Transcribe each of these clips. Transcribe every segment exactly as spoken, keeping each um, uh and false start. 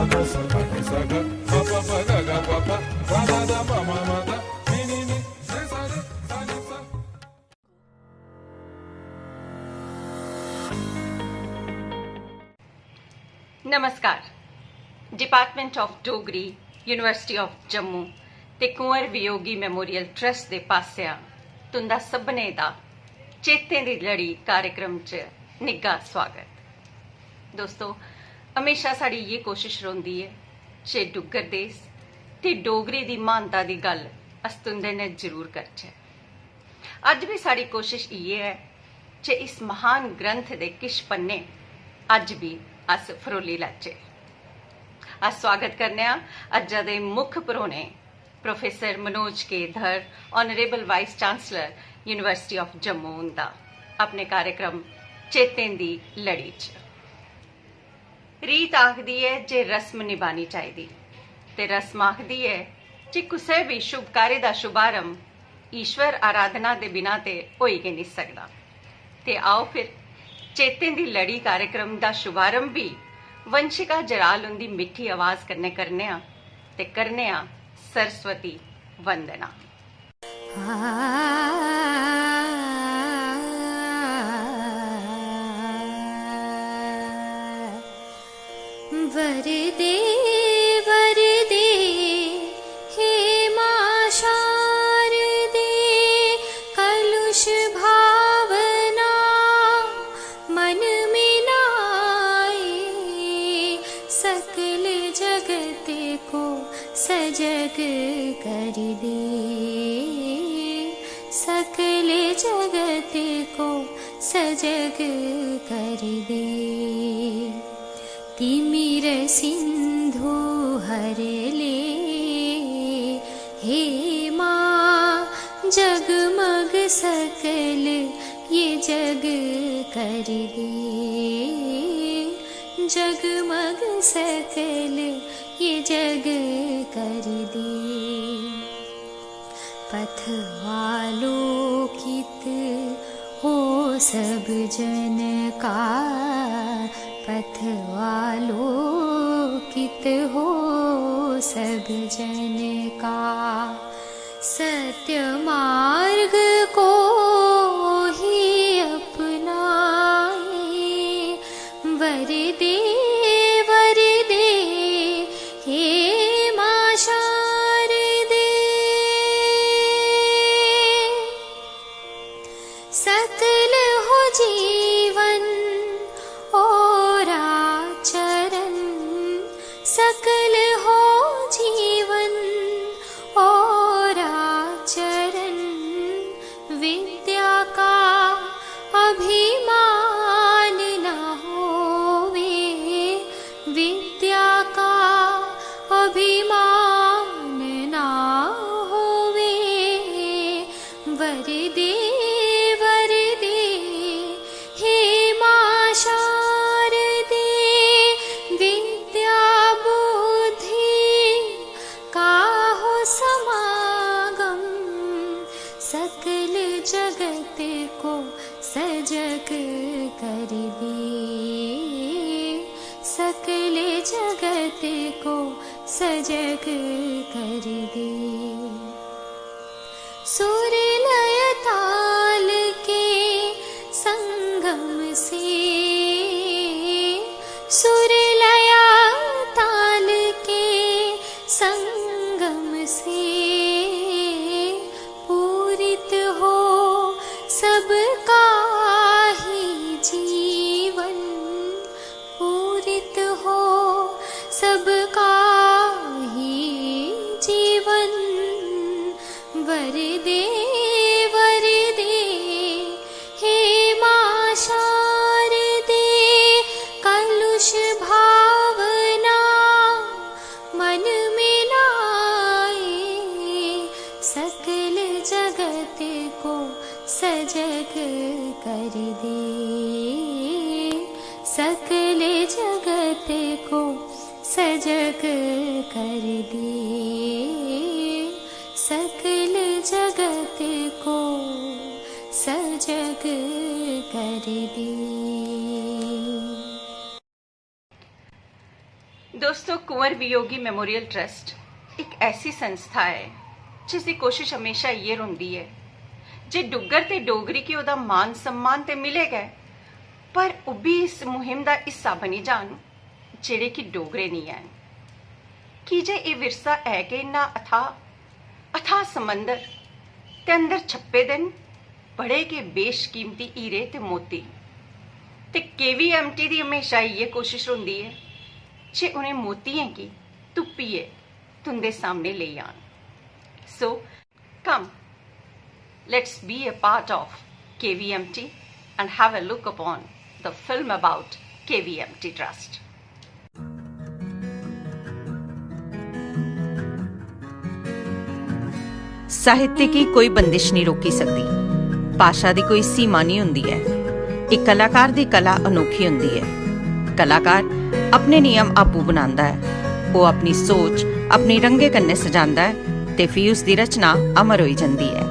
नमस्कार। Department of Dogri, University of Jammu ते कुंवर Viyogi memorial trust दे पासेआ तुं'दा सभनें दा चेतें दी लड़ी कार्यक्रम च निग्घा स्वागत। दोस्तो, म्हेशा साढ़ी इ'यै कोशश रौंह्दी ऐ जे डुग्गर देस ते डोगरी दी म्हानता दी गल्ल अस तुं'दे नै जरूर करचै। अज्ज बी साढ़ी कोशश इ'यै ऐ जे इस महान ग्रंथ दे किश पन्ने अज्ज बी अस फरोली लैचै। अस स्वागत करने आं अज्जा दे मुक्ख परौह्ने professor Manoj K Dhar, Honourable Vice Chancellor, University of Jammu हुंदा अपने कार्यक्रम चेतें दी लड़ी च। रीत आखदी ऐ जे रस्म निभानी चाहिदी ते रस्म आखदी ऐ जे कुसै बी शुभ कार्य दा शुभारंभ ईश्वर आराधना दे बिना ते होई गै निं सकदा। ते आओ फिर चेतें दी लड़ी कार्यक्रम दा शुभारंभ बी वंशिका जराल हुंदी मिट्ठी आवाज कन्नै करने आं ते करने आं सरस्वती वंदना। वरदे वरदे हे मां शारदे, कलुष भावना मन में नाए, सकल जगत को सजग कर दे, सकल जगत को सजग कर दे। तिमिर सिंधु हर ले, हे माँ, जगमग सकल ये जग कर दे, जगमग सकल ये जग कर दे। पथ आलोकित हो सब जन का, पथ आलोकित हो सब जन का। सत्य मार्ग को ही अपनाए, वरदे वरदे हे माँ शारदे। सकल हो जीवन और आचरण, सकल हो जीवन और आचरण, विद्या का अभिमान ना होवे, विद्या का अभिमान ना होवे। वरदे वरदे हे माँ शारदे, विद्या बुद्धि का हो समागम, सकल जगत को सजग कर दे, सकल जगत को सजग कर दे। सुर लय ताल के संगम से, सुर लय ताल के संगम से पूरित हो सबका ही जीवन, पूरित हो सबका ही जीवन। वरदे वरदे हे माँ शारदे, कलुष भावना मन में लाए, सकल जगत को सजग कर दे, सकल जगत को सजग कर दे, सकल जगत को सजग कर दे। दोस्तों, कुंवर वियोगी मेमोरियल ट्रस्ट इक ऐसी संस्था ऐ जिसदी कोशिश हमेशा इ'यै रौंह्दी ऐ जे डुग्गर ते डोगरी गी ओह्दा मान सम्मान ते मिले गै, पर ओह् बी इस मुहिम दा हिस्सा बनी जान जेह्ड़े कि डोगरे निं हैन। की जे एह् विरसा ऐ गै इन्ना अथाह, अथाह समंदर ते अंदर छप्पे दे न बड़े गै बेशकीमती हीरे ते मोती। ते केवीएमटी दी हमेशा इ'यै कोशिश रौंह्दी ऐ जे उ'नें मोतियें गी तुप्पियै तुं'दे सामने लेई आन। So, come, let's be a part of KVMT and have a look upon the film about KVMT Trust. साहित्य गी कोई बंदिश नेईं रोकी सकदी। भाशा दी कोई सीमा नेईं होंदी ऐ। इक कलाकार दी कला अनोखी होंदी ऐ। कलाकार अपने नियम आपूं बनांदा ऐ। ओह् अपनी सोच अपनी रंगें कन्नै सजांदा ऐ ते फ्ही उसदी रचना अमर होई जंदी ऐ।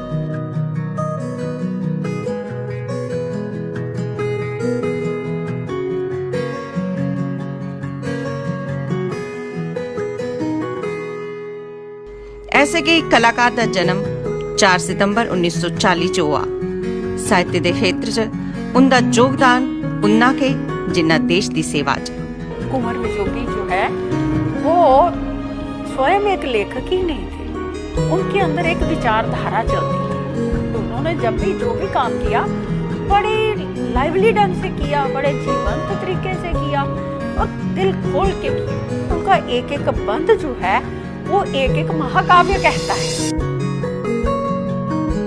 ऐसे गै इक कलाकार दा जन्म चार सितंबर उन्नी सौ चाली च होआ। साहित्य दे खेत्र च उं'दा जोगदान उन्ना गै जिन्ना देश दी सेवा च। कुंवर वियोगी जो है वो स्वयं एक लेखक ही नहीं थे, उनके अंदर एक विचारधारा चलती थी। तो उन्होंने जब भी जो भी काम किया बड़े लाइवली ढंग से किया, बड़े जीवंत तरीके से किया और दिल खोल के किया। उनका एक एक बंद जो है वो एक एक महाकाव्य कहता है।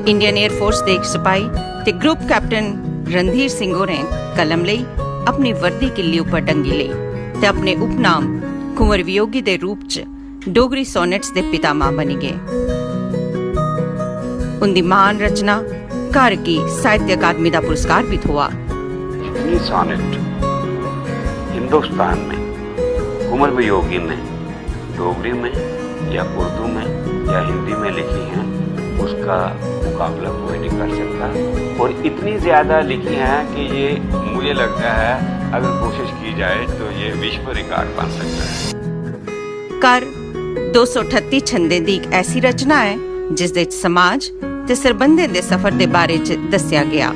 इंडियन एयर फोर्स दे इक सपाही ते ग्रुप कैप्टन रणधीर सिंह होरें कलम लेई, अपनी वर्दी किल्ली उप्पर टंगी लेई ते अपने उपनाम कुंवर वियोगी दे रूप च डोगरी सोनेट्स दे पितामह बनी गे। उंदी म्हान रचना घर गी साहित्य अकादमी दा पुरस्कार बी थ्होआ। जितनी सॉनेट हिंदुस्तान में कुंवर वियोगी ने डोगरी में या उर्दू में या हिंदी में लिखी हैं, उसका मुकाबला कोई नहीं कर सकता। और इतनी ज्यादा लिखी हैं कि ये, मुझे लगता है, अगर कोशिश की जाए तो ये विश्व रिकॉर्ड बन सकता है। कर दो सौ अठत्ती छंदें दी इक ऐसी रचना ऐ जिसदे च समाज ते सरबंधें दे सफर दे बारे च दस्सेआ गेआ।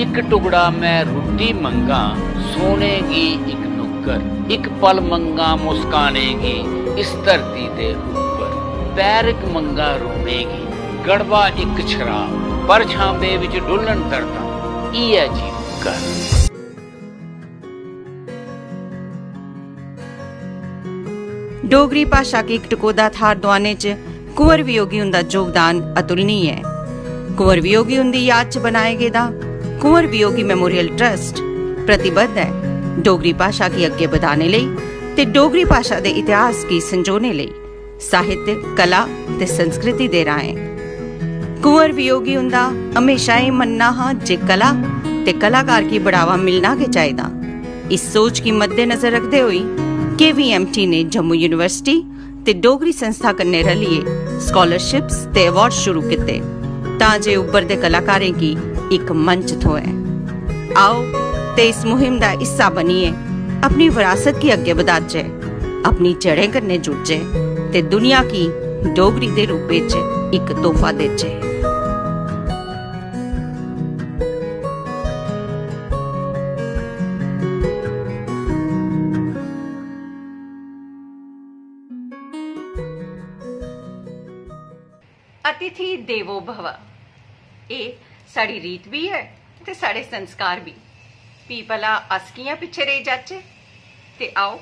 इक टुकड़ा मैं रुट्टी मंगां, सोने गी इक नुक्कर, इक पल मंगां मुस्काने गी इस धरती दे उप्पर, पैरक मंगां रोने गी, गड़बा इक शराब, पर छांबे विच डुल्लन दर्दां, इ'यै जीवन कर। डोगरी भाशा गी इक टकोह्दा थाहर दुआने च कुंवर वियोगी हुंदा जोगदान अतुलनीय ऐ। कुंवर वियोगी हुंदी याद च बनाए गेदा कुंवर वियोगी मेमोरियल ट्रस्ट प्रतिबद्ध ऐ डोगरी भाशा गी अग्गें बधाने लेई ते डोगरी भाशा दे इतिहास गी संजोने लेई साहित्य, कला ते संस्कृति दे राहें। कुंवर वियोगी हुंदा म्हेशां एह् मन्नना हा जे कला ते कलाकार गी बढ़ावा मिलना गै चाहिदा। इस सोच गी मद्देनजर रखदे होई केवीएमटी ने जम्मू यूनिवर्सिटी ते डोगरी संस्था कन्नै रलियै स्कालरशिप्स ते अवार्ड शुरू कीते तां जे उब्भरदे कलाकारें गी इक मंच थ्होऐ। आओ ते इस मुहिम दा हिस्सा बनियै अपनी बरासत गी अग्गें बधाचै, अपनी जड़ें कन्नै जुड़चै ते दुनिया गी डोगरी दे रूपै च इक तोहफा देचै। अतिथि देवो भव, एह् साढ़ी रीत बी ऐ ते साढ़े संस्कार बी। फ्ही भला अस कि'यां पिच्छे रेही जाचै? ते आओ,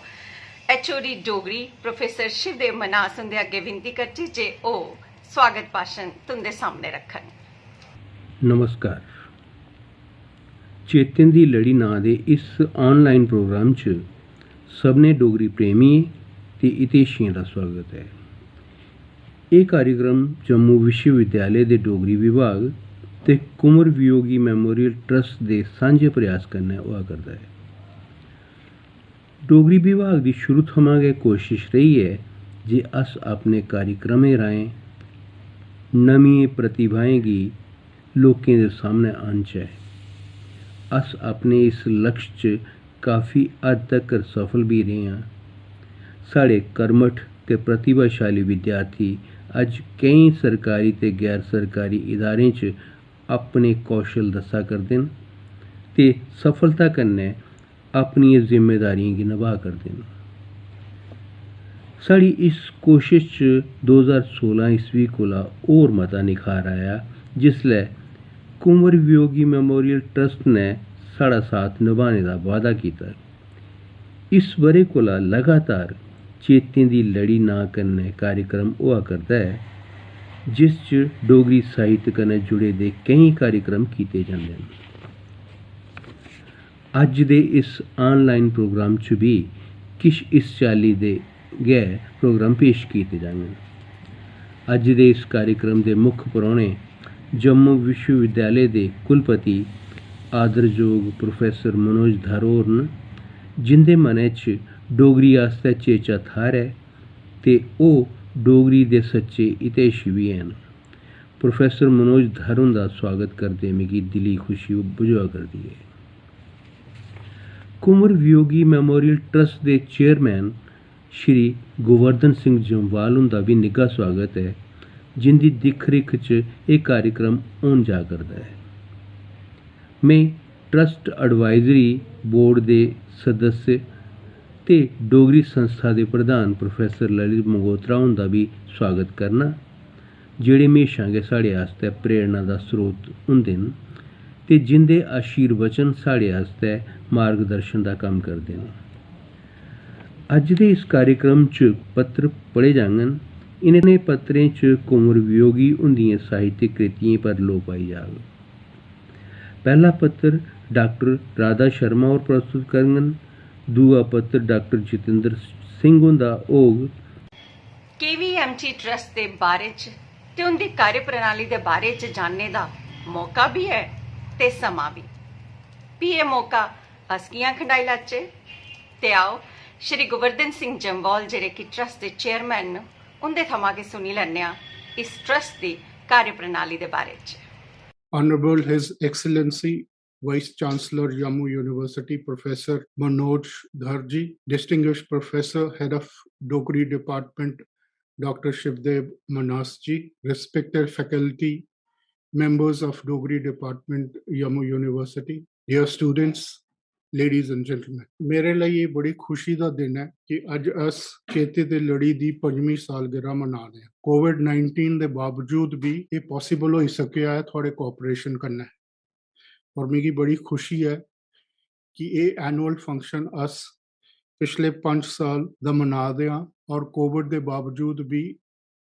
एचओडी डोगरी प्रोफेसर शिवदेव मन्हास हुंदे अग्गें विनती करचै जे ओह् स्वागत भाशन तुं'दे सामनै रक्खन। नमस्कार। चेतें दी लड़ी नांऽ दे इस आनलाइन प्रोग्राम च सभनें डोगरी प्रेमियें ते हितैशियें दा स्वागत ऐ। एह् कार्यक्रम जम्मू विश्वविद्यालय दे डोगरी विभाग ते कुंवर वियोगी मेमोरियल ट्रस्ट दे सांझे प्रयास कन्नै होआ करदा ऐ। डोगरी विभाग दी शुरू थमां गै कोशश रेही ऐ जे अस अपने कार्यक्रमें राहें नमियें प्रतिभाएं गी लोकें दे सामनै आह्नचै। अस अपने इस लक्ष्य च काफी हद्द तगर सफल बी रेह् आं। साढ़े कर्मठ ते प्रतिभाशाली विद्यार्थी अज्ज केईं सरकारी ते गैर सरकारी इदारें च अपने कौशल दस्सा करदे न ते सफलता कन्नै अपनियें जिम्मेदारियें गी नभाऽ करदे न। साढ़ी इस कोशश च दो ज्हार सोलां ईस्वी कोला होर मता निखार आया, जिसलै कुंवर वियोगी मेमोरियल ट्रस्ट ने साढ़ा साथ नभाने दा वादा कीता। इस ब'रे कोला लगातार चेतें दी लड़ी नांऽ कन्नै कार्यक्रम होआ करदा ऐ, जिस च डोगरी साहित्य कन्नै जुड़े दे केईं कार्यक्रम कीते जंदे न। अज्ज दे इस online program च बी किश इस चाल्ली दे गै program पेश कीते जाङन। अज्ज दे इस कार्यक्रम दे मुक्ख परौह्ने जम्मू विश्वविद्यालय दे कुलपति आदरजोग प्रोफेसर मनोज धर होर न, जिंदे मनै च डोगरी आस्तै चेचा थाह्र ऐ ते ओह् डोगरी दे सच्चे हितैषी बी हैन। प्रोफेसर मनोज धर हुंदा सुआगत करदे मिगी दिली खुशी बझोआ करदी ऐ। कुंवर वियोगी मेमोरियल ट्रस्ट दे चेयरमैन श्री गोवर्धन सिंह जम्वाल हुंदा बी निग्घा सुआगत ऐ, जिंदी दिक्ख-रिक्ख च एह् कार्यक्रम होन जा करदा ऐ। में ट्रस्ट एडवाइजरी बोर्ड दे सदस्य ते डोगरी संस्था दे प्रधान प्रोफेसर ललित मंगोत्रा हुंदा बी सुआगत करना, जेह्ड़े म्हेशां गै साढ़े आस्तै प्रेरणा दा स्रोत होंदे न ते जिंदे आशीर्वचन साढ़े आस्तै मार्गदर्शन दा कम्म करदे न। अज्ज दे इस कार्यक्रम च पत्र पढ़े जाङन। इ'नें पत्रें च कुंवर वियोगी हुंदियें साहित्यक कृतियें पर लोऽ पाई जाग। पैह्ला पत्र डाक्टर राधा शर्मा होर प्रस्तुत करङन। दूआ पत्र डाक्टर जितेंद्र सिंह हुंदा होग। केवीएमटी ट्रस्ट दे बारे च ते उं'दी कार्यप्रणाली दे बारे च जानने दा मौका बी ऐ ते समां बी। भी एह् मौका अस कि'यां खंडाई लैचे? ते आओ, श्री गोवर्धन सिंह जम्वाल, जेह्ड़े कि ट्रस्ट दे चेयरमैन न, उं'दे थमां गै सुनी लैन्ने आं इस ट्रस्ट दी कार्यप्रणाली दे बारे च। Honorable His Excellency Vice Chancellor Jammu University Professor Manoj Dharji, Distinguished Professor, Head of Dogri Department, Doctor Shivdev Manas ji, respected faculty, members of Dogri Department, Jammu University, dear students, ladies and gentlemen, मेरे लेई एह् बड़ी खुशी दा दिन ऐ कि अज्ज अस चेते दी लड़ी दी पंजमीं सालगिरह मना दे आं। कोविड नाइनटीन दे बावजूद बी एह् पॉसिबल होई सकेआ ऐ थुआढ़े कोआपरेशन कन्नै, और मिगी बड़ी खुशी ऐ कि एह् एनुअल फंक्शन अस पिछले पंज साल दा मना दे आं, और कोविड दे बावजूद बी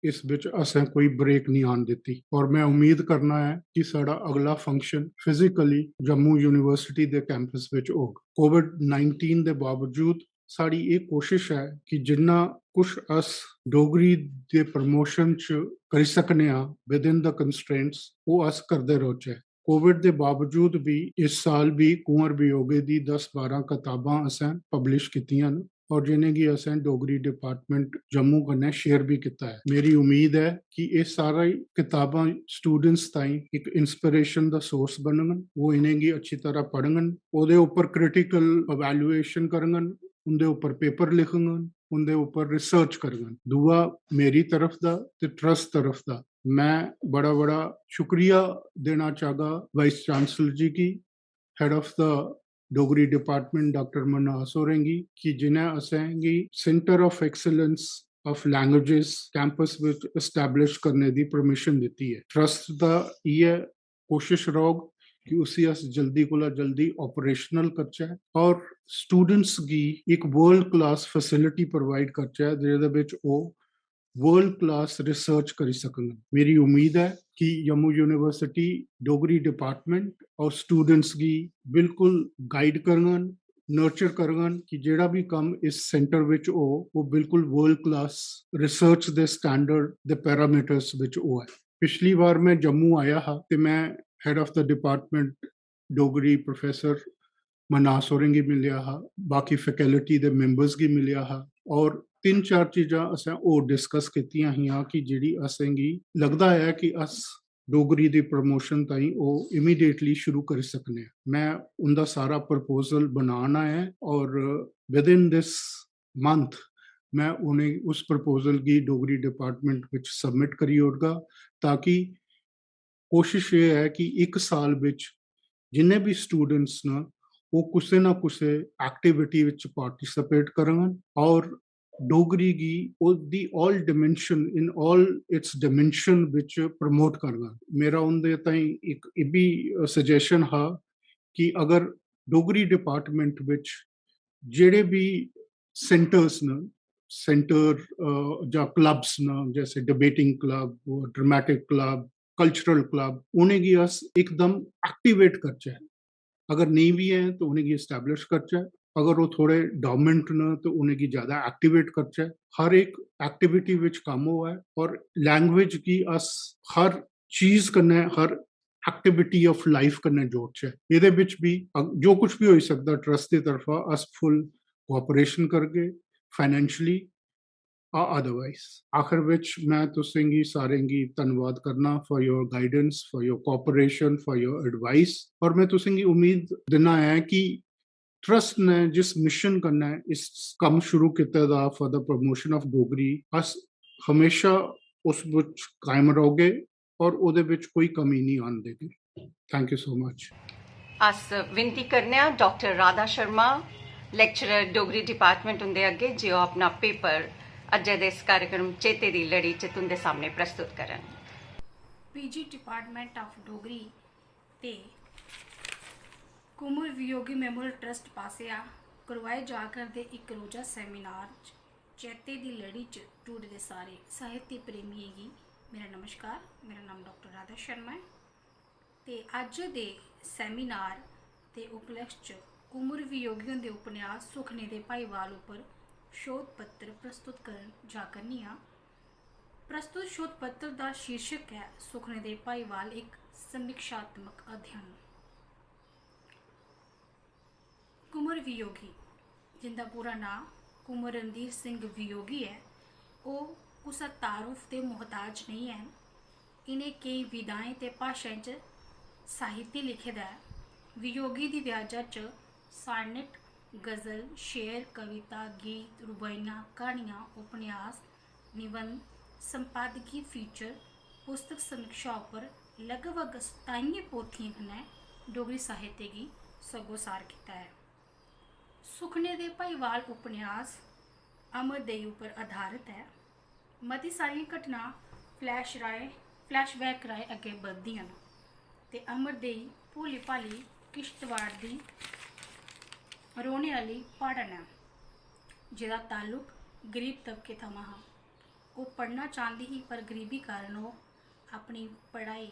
इस बिच असें कोई ब्रेक निं आन दित्ती, और में उम्मीद करना ऐ कि साढ़ा अगला फंक्शन फिजिकली जम्मू यूनिवर्सिटी दे कैंपस बिच होग। कोविड नाइनटीन दे बावजूद साढ़ी एह् कोशिश ऐ कि जिन्ना कुछ अस डोगरी दे प्रमोशन च करी सकने आं within the constraints, ओह् अस करदे रौह्चै। कोविड दे बावजूद बी इस साल बी कुंवर वियोगी दी दस बारां कताबां असें पब्लिश कीतियां न, और जि'नेंगी असें डोगरी डिपार्टमेंट जम्मू कन्नै शेयर बी कीता ऐ। मेरी उम्मीद ऐ कि एह् सारी कताबां स्टूडेंट्स ताईं इक इंस्पिरेशन दा सोर्स बनङन, ओह् इ'नेंगी अच्छी तरह पढ़ङन, ओह्दे उप्पर क्रिटिकल इवैल्यूएशन करङन, उं'दे उप्पर पेपर लिखङन, उं'दे उप्पर रिसर्च करङन। दूआ मेरी तरफ दा ते ट्रस्ट तरफ दा में बड़ा बड़ा शुक्रिया देना चाहगा वाइस चांसलर जी गी, head of the Dogri department doctor Manhas होरें गी, कि जि'नें असेंगी centre of excellence of languages campus बिच एस्टैब्लिश करने दी परमिशन दित्ती ऐ। ट्रस्ट दा इ'यै कोशिश रौह्ग कि उसी अस जल्दी कोला जल्दी ऑपरेशनल करचै और स्टूडेंट्स गी इक वर्ल्ड क्लास फैसिलिटी प्रोवाइड करचै, जेह्दे बिच ओह् वर्ल्ड क्लास रिसर्च करी सकन। मेरी उम्मीद ऐ कि जम्मू यूनिवर्सिटी डोगरी डिपार्टमेंट और स्टूडेंट्स गी बिल्कुल गाइड करङन, नर्चर करङन कि जेह्ड़ा बी कम्म इस सेंटर बिच हो, ओह् बिल्कुल वर्ल्ड क्लास रिसर्च दे स्टैंडर्ड दे पैरामीटर्स बिच होऐ। पिछली बार में जम्मू आया हा ते में head of the department Dogri professor Manhas होरें गी मिलेआ हा, बाकी फैकल्टी दे मैंबर्स गी मिलेआ हा और तिन्न चार चीजां असें होर डिस्कस कीतियां हियां कि जेह्ड़ी असेंगी लगदा ऐ कि अस डोगरी दी प्रमोशन ताईं ओह् इमीडिएटली शुरू करी सकने आं। में उं'दा सारा प्रपोजल बनाना ऐ और within this month में उ'नें उस प्रपोजल गी डोगरी डिपार्टमेंट बिच सबमिट करी ओड़गा, ताकि कोशिश एह् ऐ कि इक साल बिच जिन्ने बी स्टूडेंट्स न, ओह् कुसै ना कुसै एक्टिविटी बिच पार्टिसिपेट करङन और डोगरी गी ओह्दी all dimension, in all its dimension बिच प्रमोट करङन। मेरा उं'दे ताईं इक एह् बी सजेशन हा कि अगर डोगरी डिपार्टमेंट बिच जेह्ड़े बी सेंटर्स न, सेंटर जां क्लब्स न, जैसे debating club, dramatic club, cultural club, उ'नेंगी अस इकदम एक्टिवेट करचै। अगर नेईं बी हैन ते उ'नेंगी एस्टैब्लिश करचै। अगर ओह् थोह्ड़े डॉर्मेंट न ते उ'नेंगी ज़्यादा एक्टिवेट करचै। हर इक एक्टिविटी बिच कम्म होऐ और लैंग्वेज गी अस हर चीज कन्नै, हर एक्टिविटी ऑफ लाइफ कन्नै जोड़चै। एह्दे बिच बी अग-, जो कुछ बी होई सकदा ट्रस्ट दी तरफा, अस फुल कोआपरेशन करगे, फाइनेंशियली, अदरवाइज। आखिर बिच में तुसेंगी सारें गी धन्नवाद करना for your guidance, for your cooperation, for your advice। और में तुसेंगी उम्मीद दिन्ना ऐ कि ट्रस्ट ने जिस मिशन कन्नै इस कम्म शुरू कीते दा for the promotion of Dogri, अस हमेशा उस बिच कायम रौह्गे और ओह्दे बिच कोई कमी निं आन देगे। Thank you so much। अस विनती करने आं doctor Radha Sharma, lecturer Dogri department, उंदे अग्गे जे ओह् अपना पेपर अज्जै दे इस कार्यक्रम चेते दी लड़ी च तुंदे सामने प्रस्तुत करन। पीजी डिपार्टमेंट ऑफ डोगरी ते कुंवर वियोगी मेमोरियल ट्रस्ट पासेआ करोआए जा करदे इक रोजा सेमिनार च चैते दी लड़ी च टूरे दे सारे साहित्य प्रेमियें गी मेरा नमस्कार। मेरा नाम डाक्टर राधा शर्मा ऐ ते अज्ज दे सेमिनार दे उपलक्ष च कुंवर वियोगी हुंदे उपन्यास सुखने दे भाईवाल उप्पर शोध पत्र प्रस्तुत करन जा करनी आं। प्रस्तुत शोध पत्र दा शीर्षक ऐ सुखने दे भाईवाल, इक समीक्षात्मक अध्ययन। कुंवर वियोगी, जिंदा पूरा नांऽ कुंवर रणधीर सिंह वियोगी ऐ, ओह् कुसै तारुफ दे मोहताज नेईं हैन। इ'नें केईं विधाएं ते भाशाएं च साहित्य लिखे दा ऐ। वियोगी दी ब्याजा च सानेट, गज़ल, शेर, कविता, गीत, रुबाइयां, क्हानियां, उपन्यास, निबंध, संपादकी फीचर, पुस्तक समीक्षा उप्पर लगभग सताइयें पोथियें कन्नै डोगरी साहित्य गी सग्गोसार कीता ऐ। सुखने दे भाईवाल उपन्यास अमर देई उप्पर आधारत ऐ। मती सारियां घटनां फ्लैश राहें, फ्लैशबैक राहें अग्गें बधदियां न ते अमर देई भोली भाली किश्तवाड़ दी रौह्ने आह्ली प्हाड़न ऐ, जेह्दा ताल्लुक गरीब तबके थमां हा। ओह् पढ़ना चांह्दी ही, पर गरीबी कारण ओह् अपनी पढ़ाई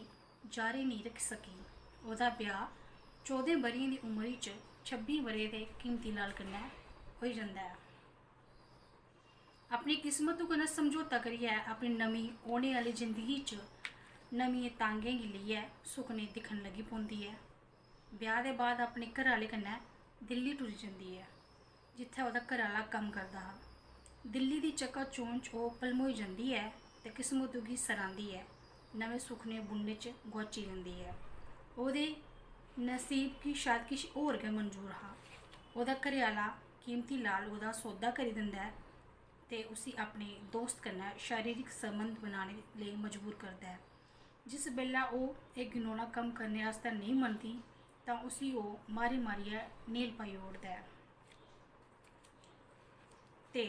जारी नेईं रक्खी सकी। ओह्दा ब्याह् चौदें ब'रें दी उमरी च छब्बी ब'रें दे कीमती लाल कन्नै होई जंदा ऐ। अपनी किस्मत कन्नै समझौता करियै अपनी नमीं औने आह्ली जिंदगी च नमियें तांगें गी लेइयै सुखने दिक्खन लगी पौंदी ऐ। ब्याह् दे बाद अपने घरै आह्ले कन्नै दिल्ली टुरी जंदी ऐ, जित्थै ओह्दा घरै आह्ला कम्म करदा हा। दिल्ली दी चकाचौंध च ओह् भलमोई जंदी ऐ ते किस्मतू गी सरांदी ऐ, नमें सुखने बुनने च गुआची जंदी ऐ। ओह्दे नसीब गी शायद किश होर गै मंजूर हा। ओह्दा घरै आह्ला कीमती लाल ओह्दा सौदा करी दिंदा ऐ ते उसी अपने दोस्त कन्नै शारीरिक संबंध बनाने लेई मजबूर करदा ऐ। जिस बेल्लै ओह् एह् घिनौना कम्म करने आस्तै नेईं मनदी तां उसी ओह् मारी मारियै नेल पाई ओड़दा ऐ ते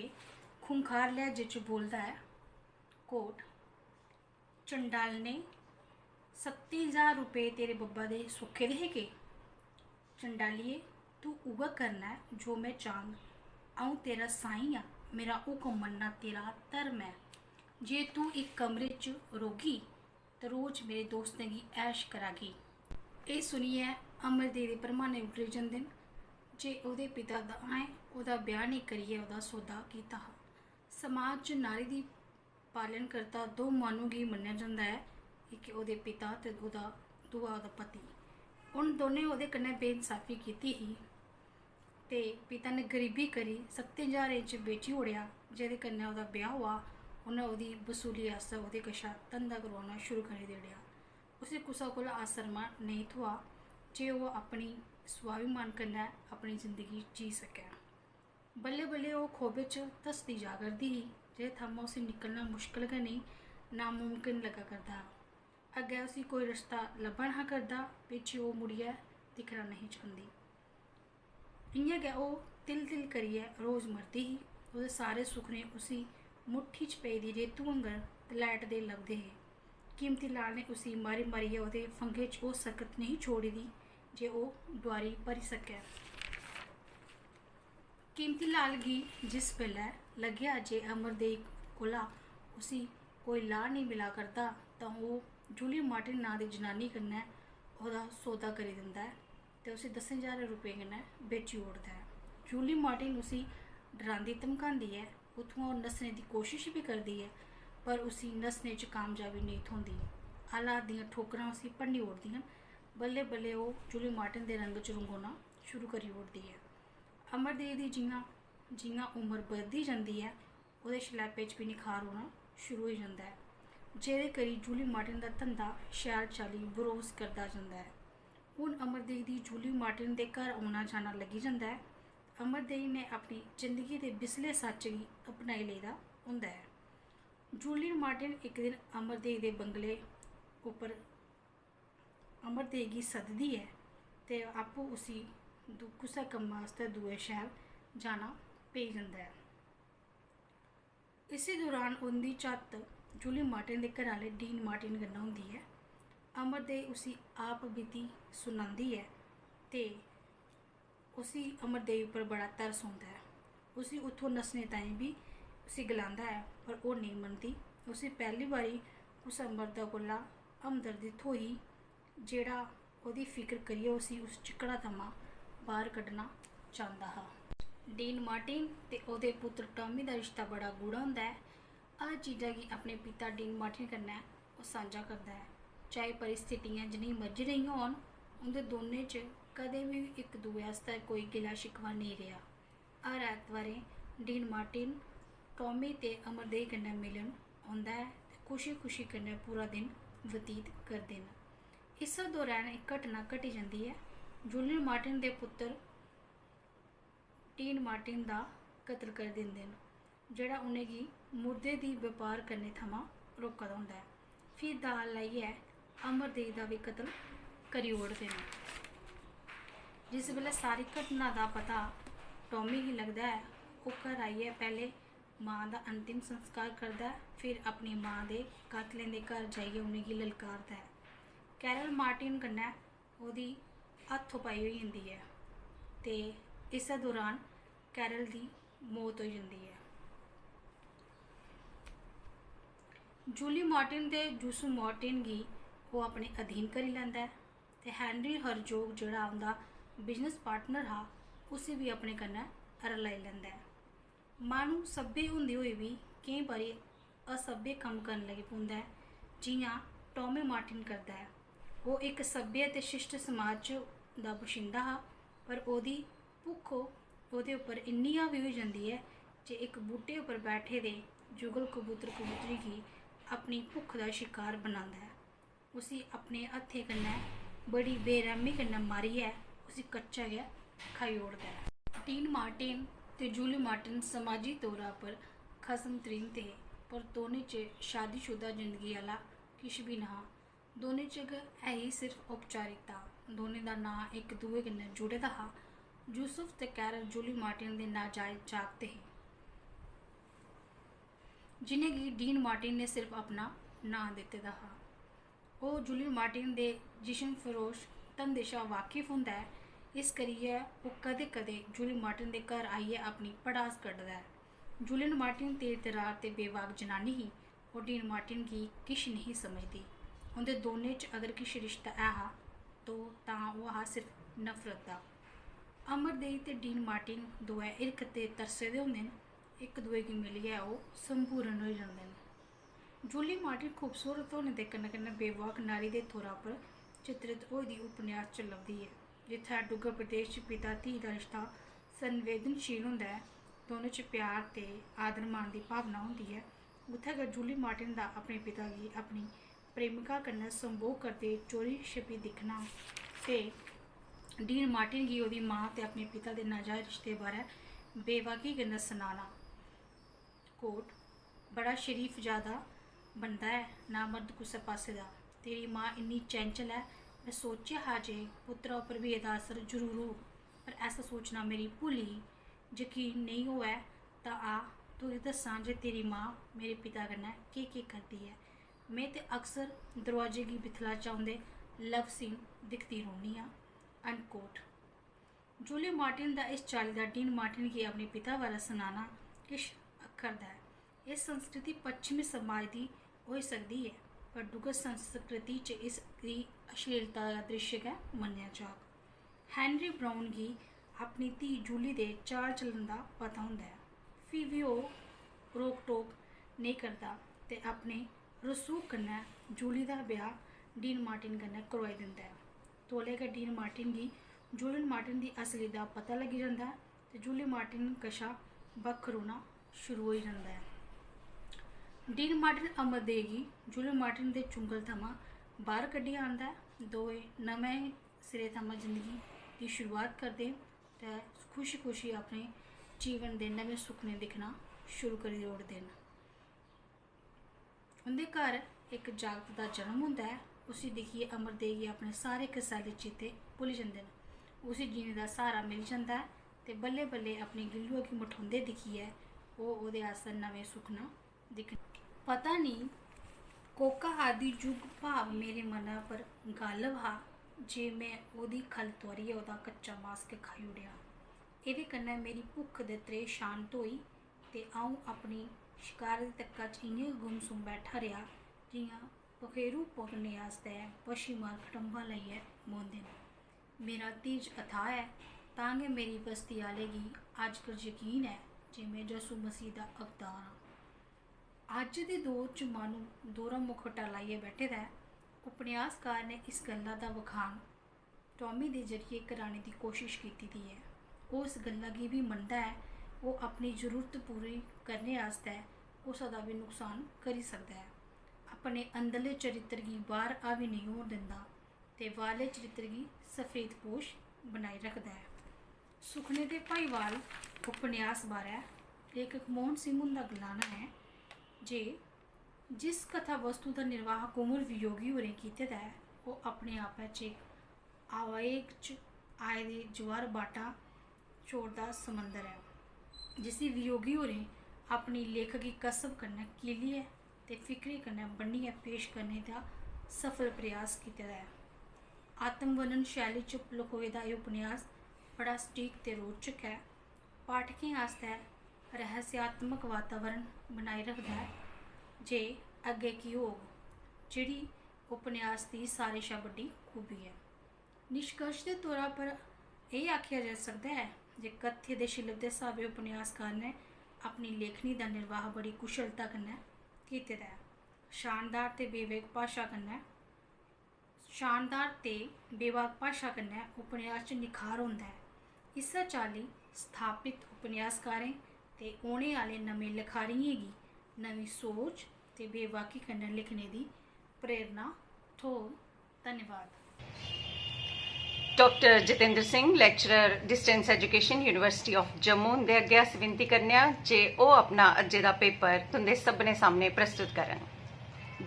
खूंखार लैह्जे च बोलदा ऐ, quote, "चंडालने, सत्ती ज्हार रपेऽ तेरे बब्बा दे सुक्खे दे हे के? चंडालिये, तूं उ'ऐ करना ऐ जो में चाह्ङ। अ'ऊं तेरा साईं आं, मेरा हुकम मन्नना तेरा धर्म ऐ। जे तूं इक कमरे च रौह्गी ते रोज मेरे दोस्तें गी ऐश करागी।" एह् सुनियै अमर देई दे भरमाने उड्डरी जंदे न जे ओह्दे पिता दा अजें ओह्दा ब्याह् नेईं करियै ओह्दा सौदा कीता हा। समाज च नारी दी पालन करता दो माह्नू गी मन्नेआ जंदा ऐ, इक ओह्दे पिता ते ओह्दा दूआ ओह्दा पति। उ'न दौनें ओह्दे कन्नै बेइंसाफी कीती ही ते पिता ने गरीबी करी सत्तें ज्हारें च बेची ओड़ेआ। जेह्दे कन्नै ओह्दा ब्याह् होआ, उ'न्नै ओह्दी बसूली आस्तै ओह्दे कशा धंधा करोआना शुरू करी देड़ेआ। उसी कुसै कोला आसरमा नेईं थ्होआ जे ओह् अपनी स्वाभिमान कन्नै अपनी जिंदगी जी सकै। बल्लें बल्लें ओह् खोह्बे च धसदी जा करदी ही, जेह्दे थमां उसी निकलना मुश्कल गै नेईं, नामुमकन लग्गा करदा हा। अग्गें उसी कोई रस्ता लब्भा नहा करदा, पिच्छें ओह् मुड़ियै दिक्खना नेईं चांह्दी। इ'यां गै ओह् तिल तिल करियै रोज मरदी ही। ओह्दे सारे सुखने उसी मुट्ठी च पेदी रेतू आंगर तलैटदे लभदे हे। कीमती लाल ने उसी मारी मारियै ओह्दे फंघे च ओह् सकत नेईं छोड़ी दी जे ओह् डुआरी भरी सकै। कीमती लाल गी जिस बेल्लै लग्गेआ जे अमरदेई कोला उसी कोई लाह् नेईं मिला करदा, तां ओह् जूली मार्टिन नांऽ दी जनानी कन्नै ओह्दा सौदा करी दिंदा ऐ ते उसी दस्सें ज्हारें रपेऽ कन्नै बेची ओड़दा ऐ। जूली मार्टिन उसी डरांदी धमकांदी ऐ, उत्थुआं ओह् नस्सने दी कोशश बी करदी ऐ, पर उसी नस्सने च कामयाबी नेईं थ्होंदी। हालात दियां ठोकरां उसी भन्नी ओड़दियां न। बल्लें बल्लें ओह् जूली मार्टिन दे रंग च रंगोना शुरू करी ओड़दी ऐ। अमरदेई दी जि'यां जि'यां उमर बधदी जंदी ऐ, ओह्दे शलैपे च बी निखार औना शुरू होई जंदा ऐ, जेह्दे करी जूली मार्टिन दा धंधा शैल चाल्ली बरोस करदा जंदा ऐ। हून अमरदेई दी जूली मार्टिन दे घर औना जाना लग्गी जंदा ऐ। अमरदेई ने अपनी जिंदगी दे बिसले सच्च गी अपनाई लेदा होंदा ऐ। जूली मार्टिन इक दिन अमरदेई दे बंगले उप्पर अमरदेई गी सददी ऐ ते आपूं उसी दू-, कुसै कम्मै आस्तै दूए शैह्र जाना पेई जंदा ऐ। इस्सै दौरान उं'दी झत्त जूली मार्टिन दे घरै आह्ले डीन मार्टिन कन्नै होंदी ऐ। अमरदेई उसी आप बीती सुनांदी ऐ ते उसी अमरदेई उप्पर बड़ा तरस औंदा ऐ। उसी उत्थूं नस्सने ताईं बी उसी गलांदा ऐ, पर ओह् नेईं मनदी। उसी पैह्ली बारी कुसै मर्दा कोला हमदर्दी थ्होई, जेह्ड़ा ओह्दी फिकर करियै उसी उस चिक्कड़ा थमां बाह्र कड्ढना चांह्दा हा। डीन मार्टिन ते ओह्दे पुत्तर टॉमी दा रिश्ता बड़ा गूढ़ा होंदा ऐ। हर चीजा गी अपने पिता डीन मार्टिन कन्नै ओह् सांझा करदा ऐ। चाहे परिस्थितियां जनेही मर्जी रेहियां होन, उं'दे दौनें च कदें बी इक दुए आस्तै कोई गिला शिकवा नेईं रेहा। हर ऐतवारें डीन मार्टिन टॉमी ते अमरदेई कन्नै मिलन औंदा ऐ ते खुशी-खुशी कन्नै पूरा दिन बतीत करदे न। इस्सै दौरान इक घटना घटी जंदी ऐ। जूलियन मार्टिन दे पुत्तर डीन मार्टिन दा कत्ल करी दिंदे न, जेह्ड़ा उ'नेंगी मुर्दे दी बपार करने थमां रोका दा होंदा ऐ। फ्ही दाऽ लाइयै अमरदेई दा बी कत्ल करी ओड़दे न। जिस बेल्लै सारी घटना दा पता टॉमी गी लगदा ऐ, ओह् घर आइयै पैह्लें मां दा अंतिम संस्कार करदा ऐ, फिर अपनी मां दे कातलें दे घर जाइयै उ'नेंगी ललकारदा ऐ। कैरल मार्टिन कन्नै ओह्दी हत्थोपाई होई जंदी ऐ ते इस्सै दौरान कैरल दी मौत होई जंदी ऐ। जूली मार्टिन ते जूसू मार्टिन गी ओह् अपने अधीन करी लैंदा ऐ ते हैनरी हरजोग, जेह्ड़ा उं'दा बिजनेस पार्टनर हा, उसी बी अपने कन्नै रलाई लैंदा ऐ। माह्नू सभ्य होंदे होई बी केईं बारी असभ्य कम्म करन लगी पौंदा ऐ, जि'यां टॉमी मार्टिन करदा ऐ। ओह् इक सभ्य ते शिष्ट समाज च दा बशिंदा हा, पर ओह्दी भुक्ख ओह्दे उप्पर इन्नी हावी होई जंदी ऐ जे इक बूह्टे उप्पर बैठे दे जुगल कबूतर कबूतरी गी अपनी भुक्ख दा शकार बनांदा ऐ। उसी अपने हत्थें कन्नै बड़ी बेरैह्मी कन्नै मारियै उसी कच्चा गै खाई ओड़दा ऐ। डीन मार्टिन ते जूली मार्टिन समाजी तौरा पर खसम तरीन ते हे, पर दौनें च शादीशुदा जिंदगी आह्ला किश बी नहा। दौनें च गै ऐ ही सिर्फ औपचारिकता। दौनें दा नांऽ इक दुए कन्नै जुड़े दा हा। यूसुफ ते कैरल जूली मार्टिन दे नाजायज जागत हे, जि'नेंगी डीन मार्टिन ने सिर्फ अपना नांऽ दित्ते दा हा। ओह् जूलियन मार्टिन दे जिशम फरोश धंधे शा वाकिफ होंदा ऐ, इस करियै ओह् कदें-कदें जूलियन मार्टिन दे घर आइयै अपनी भड़ास कड्ढदा ऐ। जूलियन मार्टिन तेज-तरार ते बेबाक जनानी ही। ओह् डीन मार्टिन गी किश नेईं समझदी। उं'दे दौनें च अगर किश रिश्ता ऐ हा, तो तां ओह् हा सिर्फ नफरत दा। अमरदेई ते डीन मार्टिन दोऐ हिरख ते तरसे दे होंदे न। इक दुए गी मिलियै ओह् संपूर्ण होई जंदे न। जूली मार्टिन खूबसूरत होने दे कन्नै-कन्नै बेबाक नारी दे तौरा पर चित्रित होई दी उपन्यास च लभदी ऐ, जित्थै डुग्गर प्रदेश च पिता-धी दा रिश्ता संवेदनशील होंदा ऐ, दौनें च प्यार ते आदर-मान दी भावना होंदी ऐ, उत्थै गै जूली मार्टिन दा अपने पिता गी अपनी प्रेमिका कन्नै संभोग करदे चोरी-छप्पी दिक्खना ते डीन मार्टिन गी ओह्दी मां ते अपने पिता दे नाजायज रिश्ते बारै बेबाकी कन्नै सनाना। कोट, बड़ा शरीफ जादा बनदा ऐ नामर्द कुसै पासे दा। तेरी मां इन्नी चैंचल ऐ, में सोचेआ हा जे पुत्तरा उप्पर बी एह्दा असर जरूर होग, पर ऐसा सोचना मेरी भुल्ल ही। जकीन नेईं होऐ तां आ, तुगी दस्सां जे तेरी मां मेरे पिता कन्नै केह् केह् करदी ऐ। में ते अक्सर दरोआजे गी बिथला च औंदे लव सीन दिखदी रौह्न्नी आं। अनकोट। जूली मार्टिन दा इस चाल्ली दा डीन मार्टिन गी अपने पिता बारै सनाना किश अक्खरदा ऐ। एह् संस्कृति पच्छमी समाज दी होई सकदी ऐ, पर डुग्गर संस्कृति च इस दी अश्लीलता दा दृश्य गै मन्नेआ जाग। हैनरी ब्राउन गी अपनी धी जूली दे चाल चलन दा पता होंदा ऐ, फ्ही बी ओह् रोक टोक नेईं करदा ते अपने रसूख कन्नै जूली दा ब्याह् डीन मार्टिन कन्नै करोआई दिंदा ऐ। तौले गै डीन मार्टिन गी जूलियन मार्टिन दी असली दा पता लग्गी जंदा ऐ ते जूलियन मार्टिन कशा बक्ख रौह्ना शुरू होई जंदा ऐ। डीन मार्टिन अमरदेव गी जूलियन मार्टिन दे चुंगल थमां बाह्र कड्ढी आंदा ऐ। दोए नमें सिरे थमां जिंदगी दी शुरुआत करदे न ते खुशी खुशी अपने जीवन दे नमें सुखने दिक्खना शुरू करी ओड़दे न। उं'दे घर इक जागत दा जन्म होंदा ऐ। उसी दिक्खियै अमरदेव गी अपने सारे कसैले चेते भुल्ली जंदे न। उसी जीने दा स्हारा मिली जंदा ऐ ते बल्लें बल्लें अपनी गिल्लुआ गी मठोंदे दिक्खियै ओह् ओह्दे आस्तै नमें सुखना दिक्खन। पता नेईं कोह्का आदि युग भाव मेरे मनै पर गालव हा जे में ओह्दी खल तुआरियै ओह्दा कच्चा मास गै खाई ओड़ेआ। एह्दे कन्नै मेरी भुक्ख ते त्रेह् शांत होई ते अ'ऊं अपनी शकार दी तक्का च इ'यां गै गुमसुम बैठा रेहा जि'यां पखेरू पकड़ने आस्तै बच्छी मार खटम्बां लाइयै बौंह्दे न। मेरा धीरज अथाह ऐ, तां गै मेरी बस्ती आह्ले गी अज्जकल यकीन ऐ जे में यसू मसीह दा अवतार आं। अज्ज दे दौर च माह्नू दोह्रा मुखौटा लाइयै बैठे दा ऐ। उपन्यासकार ने इस गल्ला दा बखान टॉमी दे जरिए कराने दी कोशश कीती दी ऐ। ओह् इस गल्ला गी बी मनदा ऐ ओह् अपनी जरूरत पूरी करने आस्तै कुसै दा बी नुकसान करी सकदा ऐ। अपने अंदरले चरित्र गी बाह्र हावी नेईं होन दिंदा ते बाह्रले चरित्र गी सफेद पोश बनाई रखदा ऐ। सुखने दे भाईवाल उपन्यास बारै लेखक मोहन सिंह हुंदा गलाना ऐ जे जिस कथा वस्तु दा निर्वाह कुंवर वियोगी होरें कीते दा ऐ ओह् अपने आपै च इक आवाएग च आए दे ज्वार बाटा छोड़दा समंदर ऐ, जिसी वियोगी होरें अपनी लेखकी कसब कन्नै कीलियै ते फिकरे कन्नै बन्नियै पेश करने दा सफल प्रयास कीते दा ऐ। आत्मवर्णन शैली च लखोए दा एह् उपन्यास बड़ा सटीक ते रोचक ऐ। पाठकें आस्तै रहस्यात्मक वातावरण बनाई रखदा ऐ जे अग्गें केह् होग, जेह्ड़ी उपन्यास दी सारें शा बड्डी खूबी ऐ। निश्कर्श दे तौरा पर एह् आखेआ जाई सकदा ऐ जे कथ्य दे शिल्प दे स्हाबै उपन्यासकार ने अपनी लेखनी दा निर्वाह बड़ी कुशलता कन्नै कीते दा ऐ। शानदार ते बेबाक भाशा कन्नै शानदार ते बेबाक भाशा कन्नै उपन्यास च निखार होंदा ऐ। इस्सै चाल्ली स्थापत उपन्यासकारें ते औने आह्ले नमें लखारियें गी नमीं सोच ते बेबाकी कन्नै लिखने दी प्रेरणा थ्होग। धन्यवाद। Doctor Jitendra Singh, Lecturer Distance Education, University of Jammu, हुंदे अग्गें अस विनती करने आं जे ओह् अपना अज्जै दा पेपर तुं'दे सभनें सामनै प्रस्तुत करन।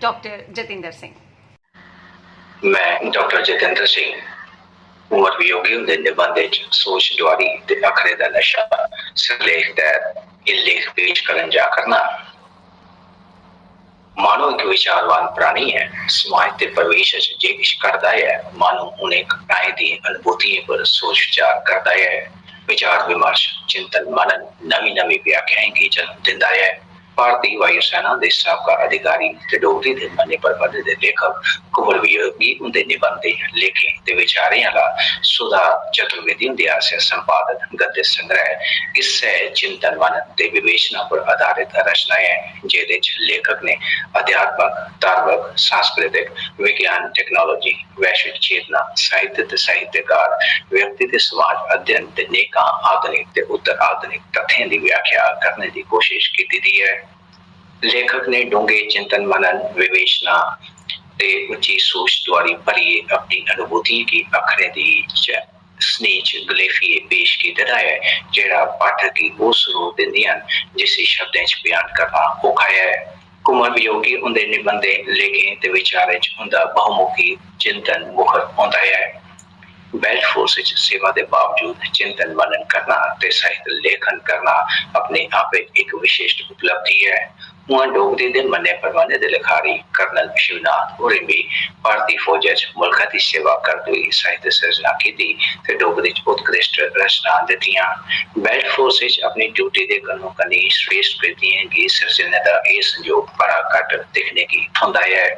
डाक्टर जितेंद्र सिंह। में डाक्टर जितेंद्र सिंह कुंवर वियोगी हुंदे निबंधें च सोच डुआरी ते अक्खरें दा नशा सिरलेख तैह्त एह् लेख पेश करन जा करना। माह्नू इक विचारवान प्राणी ऐ। समाज ते परिवेश च जे किश घटदा ऐ, माह्नू उ'नें घटनाएं दियें अनुभूतियें पर सोच विचार करदा ऐ। विचार विमर्श, चिंतन मनन नमीं नमीं व्याख्याएं गी जन्म दिंदा ऐ। भारती वायु सेना दे साबका अधिकारी ते डोगरी दे मन्ने परमन्ने दे लेखक कुंवर वियोगी हुंदे निबंधें, लेखें ते विचारें आह्ला सुधा चतुर्वेदी हुंदे आसेआ संपादत गद्य संग्रह इस्सै चिंतन मनन ते विवेचना पर आधारत रचना ऐ, जेह्दे च लेखक ने अध्यात्मक, धार्मक, सांस्कृतिक, विज्ञान, technology, वैश्विक चेतना, साहित्य ते साहित्यकार, व्यक्ति ते समाज अध्ययन ते नेकां आधुनिक ते उत्तर आधुनिक तत्थें दी व्याख्या करने दी कोशश कीती दी ऐ। लेखक ने डूंह्गे चिंतन मनन, विवेचना ते उच्ची सोच दुआरी भरियै अपनी अनुभूतियें गी अक्खरें दी च स्नेह च गलेफिये पेश कीते दा ऐ, जेह्ड़ा पाठक गी ओह् सरूर दिंदियां न, जिसी शब्दें च बयान करना औखा ऐ। कुंवर वियोगी हुंदे निबंधें, लेखें ते विचारें च उं'दा बहुमुखी चिंतन मुखर होंदा ऐ। बेल्ट फोर्स च सेवा दे बावजूद चिंतन मनन करना ते साहित्य लेखन करना अपने आप च इक विशिष्ट उपलब्धि ऐ। उ'आं, डोगरी दे मन्ने परमन्ने दे लखारी कर्नल शिवनाथ होरें बी भारती फौजा च मुल्खा दी सेवा करदे होई साहित्य सिरजना कीती ते डोगरी च उत्कृष्ट रचनां दित्तियां। बेल्ट फोर्स च अपनी ड्यूटी दे कन्नो-कन्नी श्रेष्ठ कृतियें गी सिरजने दा एह् संयोग बड़ा घट्ट दिक्खने गी थ्होंदा ऐ।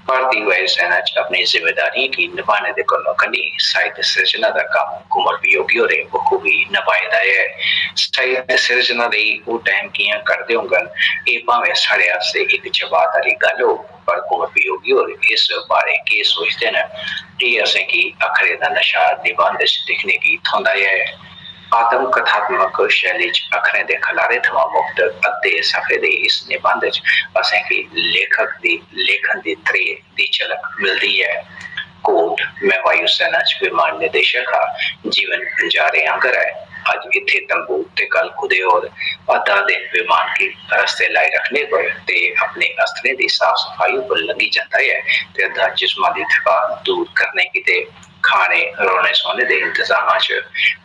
भारती वायुसेना च अपनी जिम्मेदारियें गी नभाने दे कन्नो-कन्नी साहित्य सिरजना दा कम्म कुंवर वियोगी होरें बखूबी नभाए दा ऐ। साहित्य सिरजना लेई ओह् टाइम कि'यां कड्ढदे होङन, एह् भामें साढ़े आस्तै इक चबात आह्ली गल्ल होग, पर कुंवर वियोगी होर इस बारै केह् सोचदे न, एह् असेंगी अक्खरें दा नशा निबंध च दिक्खने गी थ्होंदा ऐ। आत्म कथात्मक शैली च अक्खरें दे खलारे थमां मुक्त अद्धे सफे दे इस निबंध च असेंगी लेखक दी लेखन दी त्रेह् दी झलक मिलदी ऐ। कोट, "मैं वायुसेना च विमान निदेशक हा। जीवन बंजारे आंगर ऐ। अज्ज इत्थै तंबू ते कल कुदै होर। अद्धा दिन विमान गी रस्ते लाई रखने पर ते अपने अस्त्रें दी साफ सफाई उप्पर लंघी जंदा ऐ ते अद्धा जिस्मा दी थकान दूर करने गितै खाने, रौह्ने, सौह्ने दे इंतजामां च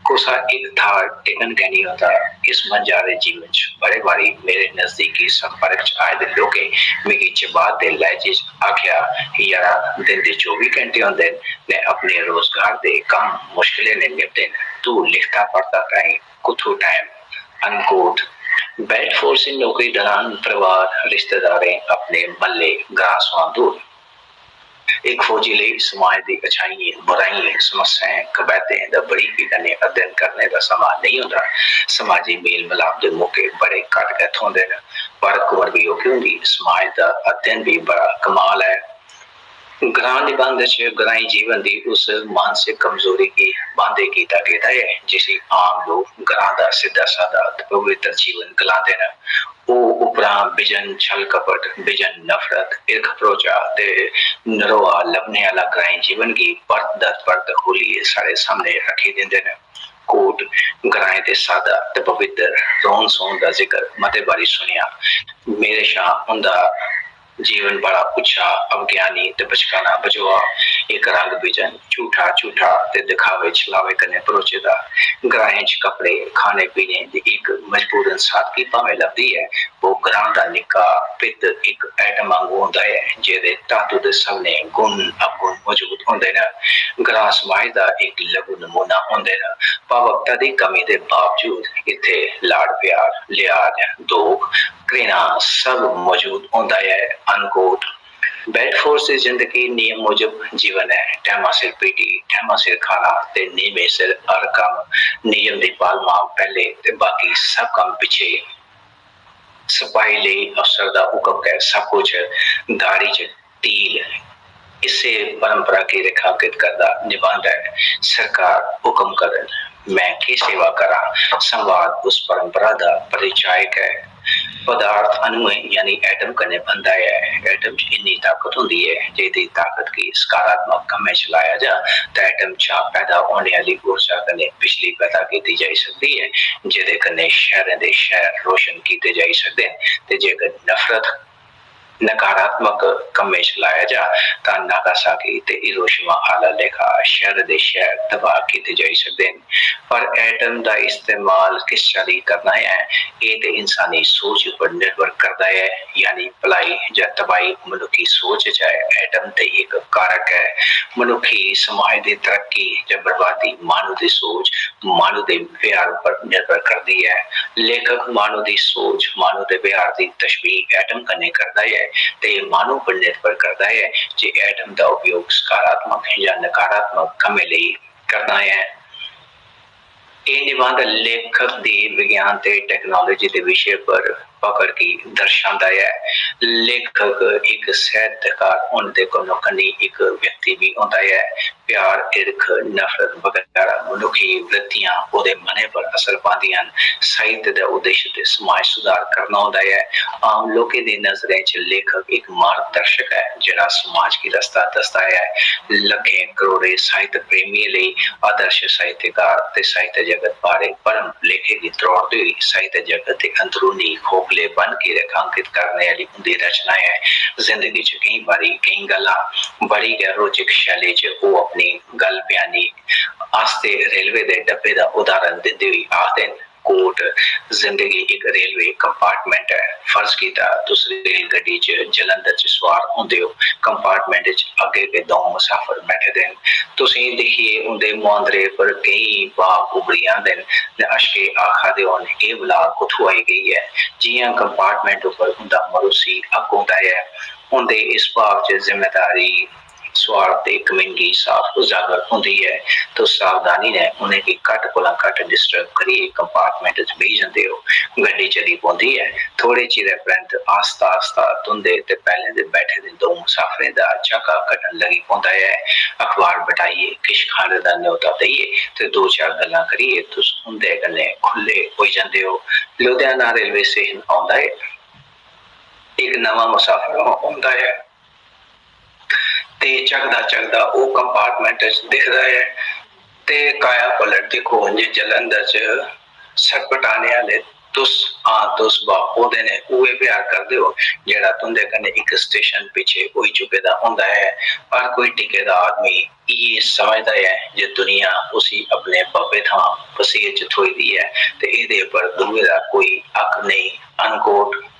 कुसै इक थाह्र टिकन गै निं होंदा। इस बंजारे जीवन च बड़े बारी मेरे नजदीकी संपर्क च आए दे लोकें मिगी चबात दे लैह्जे च आखेआ, "यारा, दिन दे चौबी घैंटे होंदे न, में अपने रोजगार दे कम्म मुश्कलें नै निभदे न, तू लिखदा पढ़दा ताईं कुत्थू टाइम?" अनकोट। बेल्ट फोर्स दी नौकरी दौरान परिवार, रिश्तेदारें, अपने म्हल्ले, ग्रां सोआं दूर। इक फौजी लेई समाज दी अच्छाइयें, बुराइयें, समस्याएं, कबैह्तें दा बरीकी कन्नै अध्ययन करने दा समां नेईं होंदा। समाजी मेल मलाप दे मौके बड़े घट्ट गै थ्होंदे न, पर कुंवर वियोगी हुंदी समाज दा अध्ययन बी बड़ा कमाल ऐ। ग्रां निबंध च ग्राईं जीवन दी उस मानसिक कमजोरी गी बांदे कीता गेदा ऐ, जिसी आम लोक ग्रां दा सिद्धा सादा ते पवित्र जीवन गलांदे न। ओह् उप्परा बिजन छल कपट, बिजन नफरत, हिरख भरोचा ते नरोआ लब्भने आह्ला ग्राईं जीवन गी परत दर परत खोह्लियै साढ़े सामने रक्खी दिंदे न। कोट, ग्राएं दे सादा ते पवित्र रौह्न सौह्न दा जिकर मते बारी सुनेआ। मेरे शा उं'दा जीवन बड़ा उच्चा, अवज्ञानी ते बचकाना बझोआ। इक रंग बिजन, झूठा, झूठा ते दिखावे छलावे कन्नै भरोचे दा। ग्राएं च कपड़े, खाने पीने दी इक मजबूरन सादगी भामें लभदी ऐ, ओह् ग्रां दा निक्का पित्त इक एटम आंगू होंदा ऐ, जेह्दे धातु दे सभनें गुण अवगुण मजूद होंदे न। ग्रां समाज दा इक लघु नमूना होंदे न। भावुकता दी कमी दे बावजूद इत्थै लाड प्यार, लिहाज, दोख, घृणा सब मजूद होंदा ऐ। अनकोट। बेल्ट फोर्स दी जिंदगी नियम मुजब जीवन ऐ। टैमा सिर पीटी, टैमा सिर खाना ते नियमें सिर हर कम्म। नियम दी पालमा पैह्ले ते बाकी सब कम्म पिच्छे। सपाही लेई अफसर दा हुकम गै सब कुछ, दाढ़ी च तिल। इस्सै परंपरा गी रेखांकित करदा निबंध ऐ सरकार हुकम करन, मैं केह् सेवा करां। संवाद उस परंपरा दा परिचायक ऐ। पदार्थ अणुएं यानी एटम कन्नै बनदा ऐ। एटम च इन्नी ताकत होंदी ऐ जे एह्दी ताकत गी सकारात्मक कम्मै च लाया जा तां एटम चा पैदा होने आह्ली ऊर्जा कन्नै बिजली पैदा कीती जाई सकदी ऐ, जेह्दे कन्नै शैह्रें दे शैह्र रोशन कीते जाई सकदे न ते जेकर नफरत नकारात्मक कम्में च लाया जा तां नागासाकी ते हिरोशिमा आह्ला लेखा शैह्र दे शैह्र तबाह कीते जाई सकदे न। पर एटम दा इस्तेमाल किस चाल्ली करना ऐ, एह् ते इंसानी सोच उप्पर निर्भर करदा ऐ। यानी भलाई जां तबाही मनुक्खी सोच च ऐ। एटम ते इक कारक ऐ। मनुक्खी समाज दी तरक्की जां बर्बादी माह्नू दी सोच, माह्नू दे व्यवहार उप्पर निर्भर करदी ऐ। लेखक माह्नू दी सोच, माह्नू दे व्यवहार दी तशबीह एटम कन्नै करदा ऐ ते एह् माह्नू पर निर्भर करदा ऐ जे एटम दा उपयोग सकारात्मक जां नकारात्मक कम्में लेई करना ऐ। एह् निबंध लेखक दी विज्ञान ते technology दे विशे पर पकड़ गी दर्शांदा ऐ। लेखक इक साहित्यकार होने दे कन्नो-कन्नी इक व्यक्ति बी होंदा ऐ। प्यार, हिरख, नफरत बगैरा मनुक्खी वृत्तियां ओह्दे मनै पर असर पांदियां न। साहित्य दा उद्देश्य ते समाज सुधार करना होंदा ऐ। आम लोकें दी नजरें च लेखक इक मार्गदर्शक ऐ, जेह्ड़ा समाज गी रस्ता दसदा ऐ। लक्खें करोड़ें साहित्य प्रेमियें लेई आदर्श साहित्यकार ते साहित्य जगत बारै भरम भलेखे गी त्रोड़दे होई साहित्य जगत दे अंदरूनी खोखलेपन गी रेखांकित करने आह्ली उं'दी रचना ऐ। जिंदगी च केईं बारी केईं गल्लां बड़ी गै रोचक शैली च ओह् अपनी गल्ल बयानी आस्तै रेलवे दे डब्बे दा उदाहरण दिंदे होई आखदे न, quote, "जिंदगी इक रेलवे compartment ऐ। फर्ज कीता, तुस रेलगड्डी च जलंधर च सुआर होंदे ओ। Compartment च अग्गें गै द'ऊं मुसाफर बैठे दे न। तुसेंगी दिक्खियै उं'दे मुहांदरे पर केईं भाव उभरी आंदे न ते अश्के आखा दे होन, 'एह् बला कुत्थूं आई गेई ऐ?' जि'यां compartment उप्पर उं'दा मरूसी हक होंदा ऐ, उं'दे इस भाव च जिम्मेदारी, स्वार्थ ते कमीनगी साफ उजागर होंदी ऐ। तुस सावधानी नै उ'नेंगी घट्ट कोला घट्ट disturb करियै compartment च बेही जंदे ओ। गड्डी चली पौंदी ऐ। थोड़े चिरै परैंत आस्ता-आस्ता तुं'दे ते पैह्लें दे बैठे दे द'ऊं मुसाफरें दा झाका घटन लगी पौंदा ऐ। अखबार बटाइयै, किश खाने दा न्योता देइयै ते दो-चार गल्लां करियै तुस उं'दे कन्नै खु'ल्ले होई जंदे ओ। लुधियाना रेलवे स्टेशन औंदा ऐ। इक नमां मुसाफर औंदा ऐ। ते झकदा-झकदा ओह् compartment च दिखदा ऐ ते काया पलट दिक्खो जे जलंधर च सटपटाने आह्ले तुस, हां, तुस बा ओह्दे नै उ'ऐ प्यार करदे ओ जेह्ड़ा तुं'दे कन्नै इक स्टेशन पिच्छे होई चुके दा होंदा ऐ। हर कोई टिके दा आदमी इ'यै समझदा ऐ जे दुनिया उसी अपने बब्बै थमां बसेर च थ्होई दी ऐ ते एह्दे पर दूए दा कोई हक नेईं। Unquote।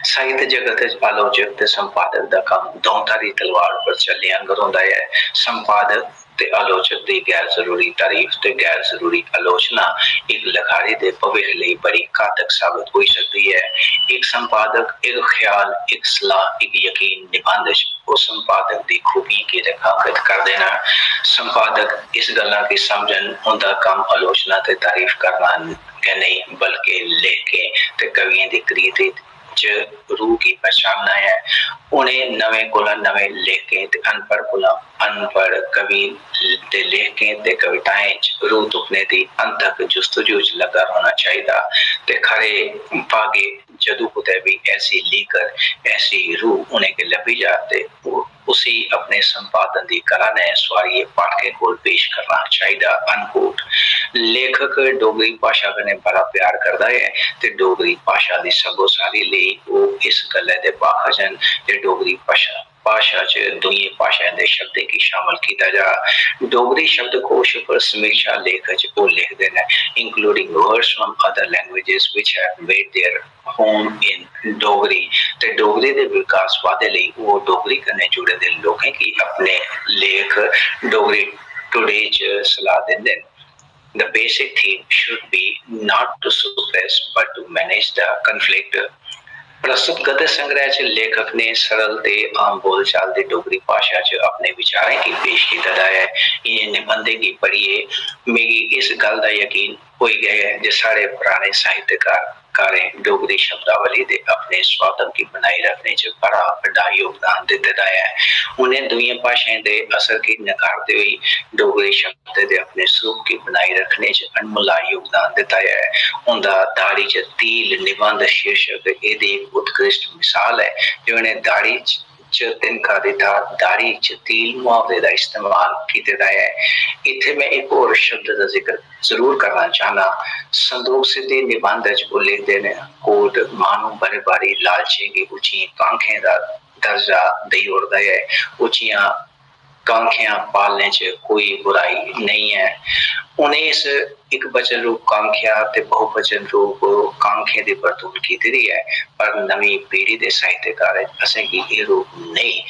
साहित्य जगत च आलोचक ते संपादक दा कम्म दौं धारी तलवार पर चलने आंगर होंदा ऐ। संपादक ते आलोचक दी गैर जरूरी तारीफ ते गैर जरूरी आलोचना इक लखारी दे भविक्ख लेई बड़ी घातक साबत होई सकदी ऐ। इक संपादक इक ख्याल, इक सलाह, इक यकीन निबंध च ओह् संपादक दी खूबियें गी रेखांकत करदे न। संपादक इस गल्ला गी समझन, उं'दा कम्म आलोचना ते तारीफ करना गै नेईं, बल्के लेखकें ते कवियें दी कृति च रूह गी पछानना ऐ। उ'नें नमें कोला नमें लेखकें ते अनपढ़ कोला अनपढ़ कवि ते लेखकें ते कविताएं च रूह तुप्पने दी अनथक जुस्तजू च लग्गा रौह्ना चाहिदा ते खरे भागे जदूं कुतै बी ऐसी लीकर, ऐसी रूह उ'नेंगी लब्भी जा ते ओह् उसी अपने संपादन दी कला नै सुआरियै पाठकें कोल पेश करना चाहिदा। Unquote। लेखक डोगरी भाशा कन्नै बड़ा प्यार करदा ऐ ते डोगरी भाशा दी सग्गोसारी लेई ओह् इस गल्लै दे बाखच न जे डोगरी भाशा, भाशा च दूइयें भाशाएं दे शब्दें गी शामल कीता जा। डोगरी शब्दकोश उप्पर समीक्षा लेख च ओह् लिखदे न, including words from other languages which have made their home in Dogri, ते डोगरी दे विकास बाद्धे लेई ओह् डोगरी कन्नै जुड़े दे लोकें गी अपने लेख डोगरी टुडे च सलाह दिंदे न। The basic theme should be not to suppress but to manage the conflict। प्रस्तुत गद्य संग्रह च लेखक ने सरल ते आम बोलचाल दी डोगरी भाशा च अपने विचारें गी पेश कीते दा ऐ। इ'नें निबंधें गी पढ़ियै मिगी इस गल्ल दा यकीन होई गेआ ऐ जे साढ़े पराने साहित्यकार कारें डोगरी शब्दावली दे अपने सुआतम गी बनाई रखने च बड़ा बड्डा योगदान दित्ते दा ऐ। उ'नें दूइयें भाशाएं दे असर गी नकारदे होई डोगरी शब्दें दे अपने सरूप गी बनाई रखने च अनमुल्ला योगदान दित्ता ऐ। उं'दा दाढ़ी च तील निबंध शीर्षक एह्दी इक उत्कृष्ट मिसाल ऐ जे उ'नें दाढ़ी च च तिनका दी थाह्र दाढ़ी च तील मुहावरे दा इस्तेमाल कीते दा ऐ। इत्थै में इक होर शब्द दा जिक्र जरूर करना चाह्न्नां। संदोख सिद्धि निबंध च ओह् लिखदे न, "कोट माह्नू बड़े बारी लालचियें गी उच्चियें कांखें दा दर्जा देई ओड़दा ऐ। उच्चियां कांखेआं पालने च कोई बुराई नेईं ऐ।" उ'नें इस इक वचन रूप कांखेआ ते बहुवचन रूप कांखें दी बरतून कीती दी ऐ, पर नमीं पीढ़ी दे साहित्यकारें च असेंगी एह् रूप नेईं,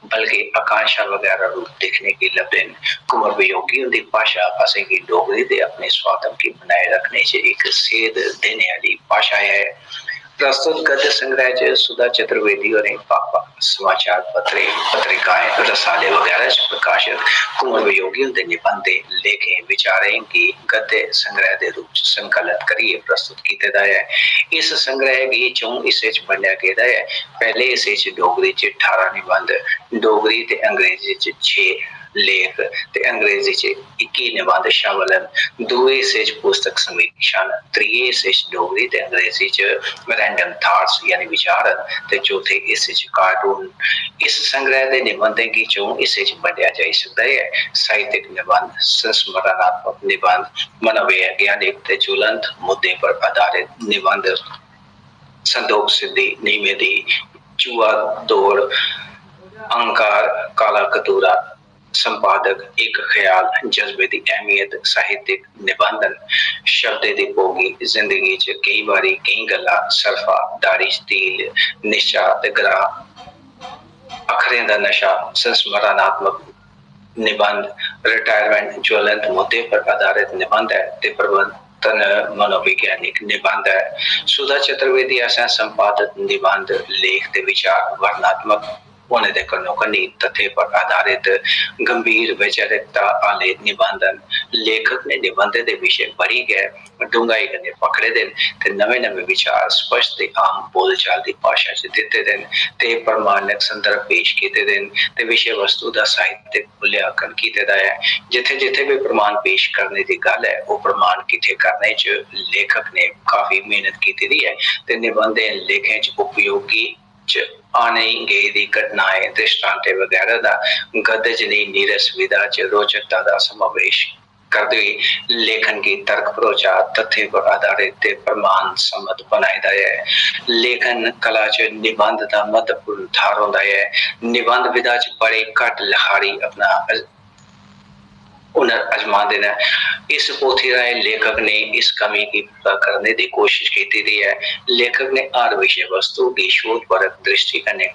बल्के आकांक्षा बगैरा रूप दिक्खने गी लभदे न। कुंवर वियोगी हुंदी भाशा असेंगी डोगरी दे अपने सुआतम गी बनाए रखने च इक सेध देने आह्ली भाशा ऐ। प्रस्तुत गद्य संग्रह च सुधा चतुर्वेदी होरें बक्ख-बक्ख समाचार पत्रें, पत्रिकाएं, रसाले बगैरा च प्रकाशत कुंवर वियोगी हुंदे निबंधें, लेखें, विचारें गी गद्य संग्रह दे रूप च संकलत करियै प्रस्तुत कीते दा ऐ। इस संग्रह गी च'ऊं हिस्सें च बंडेआ गेदा ऐ। पैह्ले हिस्से च डोगरी च ठारां निबंध, डोगरी ते अंग्रेजी च छे लेख ते अंग्रेजी च इक्की निबंध शामिल न। दूए हिस्से च पुस्तक समीक्षा न, त्रिये हिस्से च डोगरी ते अंग्रेजी च random thoughts यानी विचार न ते चौथे हिस्से च cartoon। इस संग्रह दे निबंधें गी च'ऊं हिस्सें च बंडेआ जाई सकदा ऐ। साहित्यक निबंध, संस्मरणात्मक निबंध, मनोवैज्ञानिक ते ज्वलंत मुद्दें पर आधारित निबंध, संदोख सिद्धि, नीमे दी, जुआ दौड़, अहंकार, काला कतूरा, संपादक, इक ख्याल, जज्बे दी अहमियत, साहित्यक निबंध न। शब्दे दी भोगी जिंदगी च केई बारी केई गल्लां, सरफा, दाढ़ी, स्टील, निशा ते ग्रां, अक्खरें दा नशा, संस्मरणात्मक निबंध, retirement, ज्वलंत मुद्दे पर आधारित निबंध ऐ ते प्रवर्तन मनोविज्ञानिक निबंध ऐ। सुधा चतुर्वेदी आसेआ संपादत निबंध, लेख ते विचार वर्णनात्मक होने दे कन्नो-कन्नी तत्थें पर आधारित गंभीर वैचारिकता आह्ले निबंध न। लेखक ने निबंधें दे विशे बड़ी गै डूंह्गाई कन्नै पकड़े दे न ते नमें-नमें विचार स्पष्ट ते आम बोलचाल दी भाशा च दित्ते दे न ते प्रमाणक संदर्भ पेश कीते दे न ते विशे वस्तु दा साहित्यक मूल्यांकन कीते दा ऐ। जित्थें-जित्थें बी प्रमाण पेश करने दी गल्ल ऐ, ओह् प्रमाण किट्ठे करने च लेखक ने काफी मेह्नत कीती दी ऐ ते निबंधें, लेखें च उपयोगी च आनी गेदी घटनाएं, दृष्टांतें बगैरा दा गद्य जनेही नीरस विधा च रोचकता दा समावेश करदे होई लेखन गी तर्क भरोचा, तत्थें पर आधारित ते प्रमाण सम्मत बनाए दा ऐ। लेखन कला च निबंध दा म्हत्तवपूर्ण थाह्र होंदा ऐ। निबंध विधा च बड़े घट्ट लखारी अपना अज-, हुनर अजमांदे न। इस पोथी राहें लेखक ने इस कमी गी पूरा करने दी कोशश कीती दी ऐ। लेखक ने हर विशे वस्तु गी शोधपरक द्रिश्टी कन्नै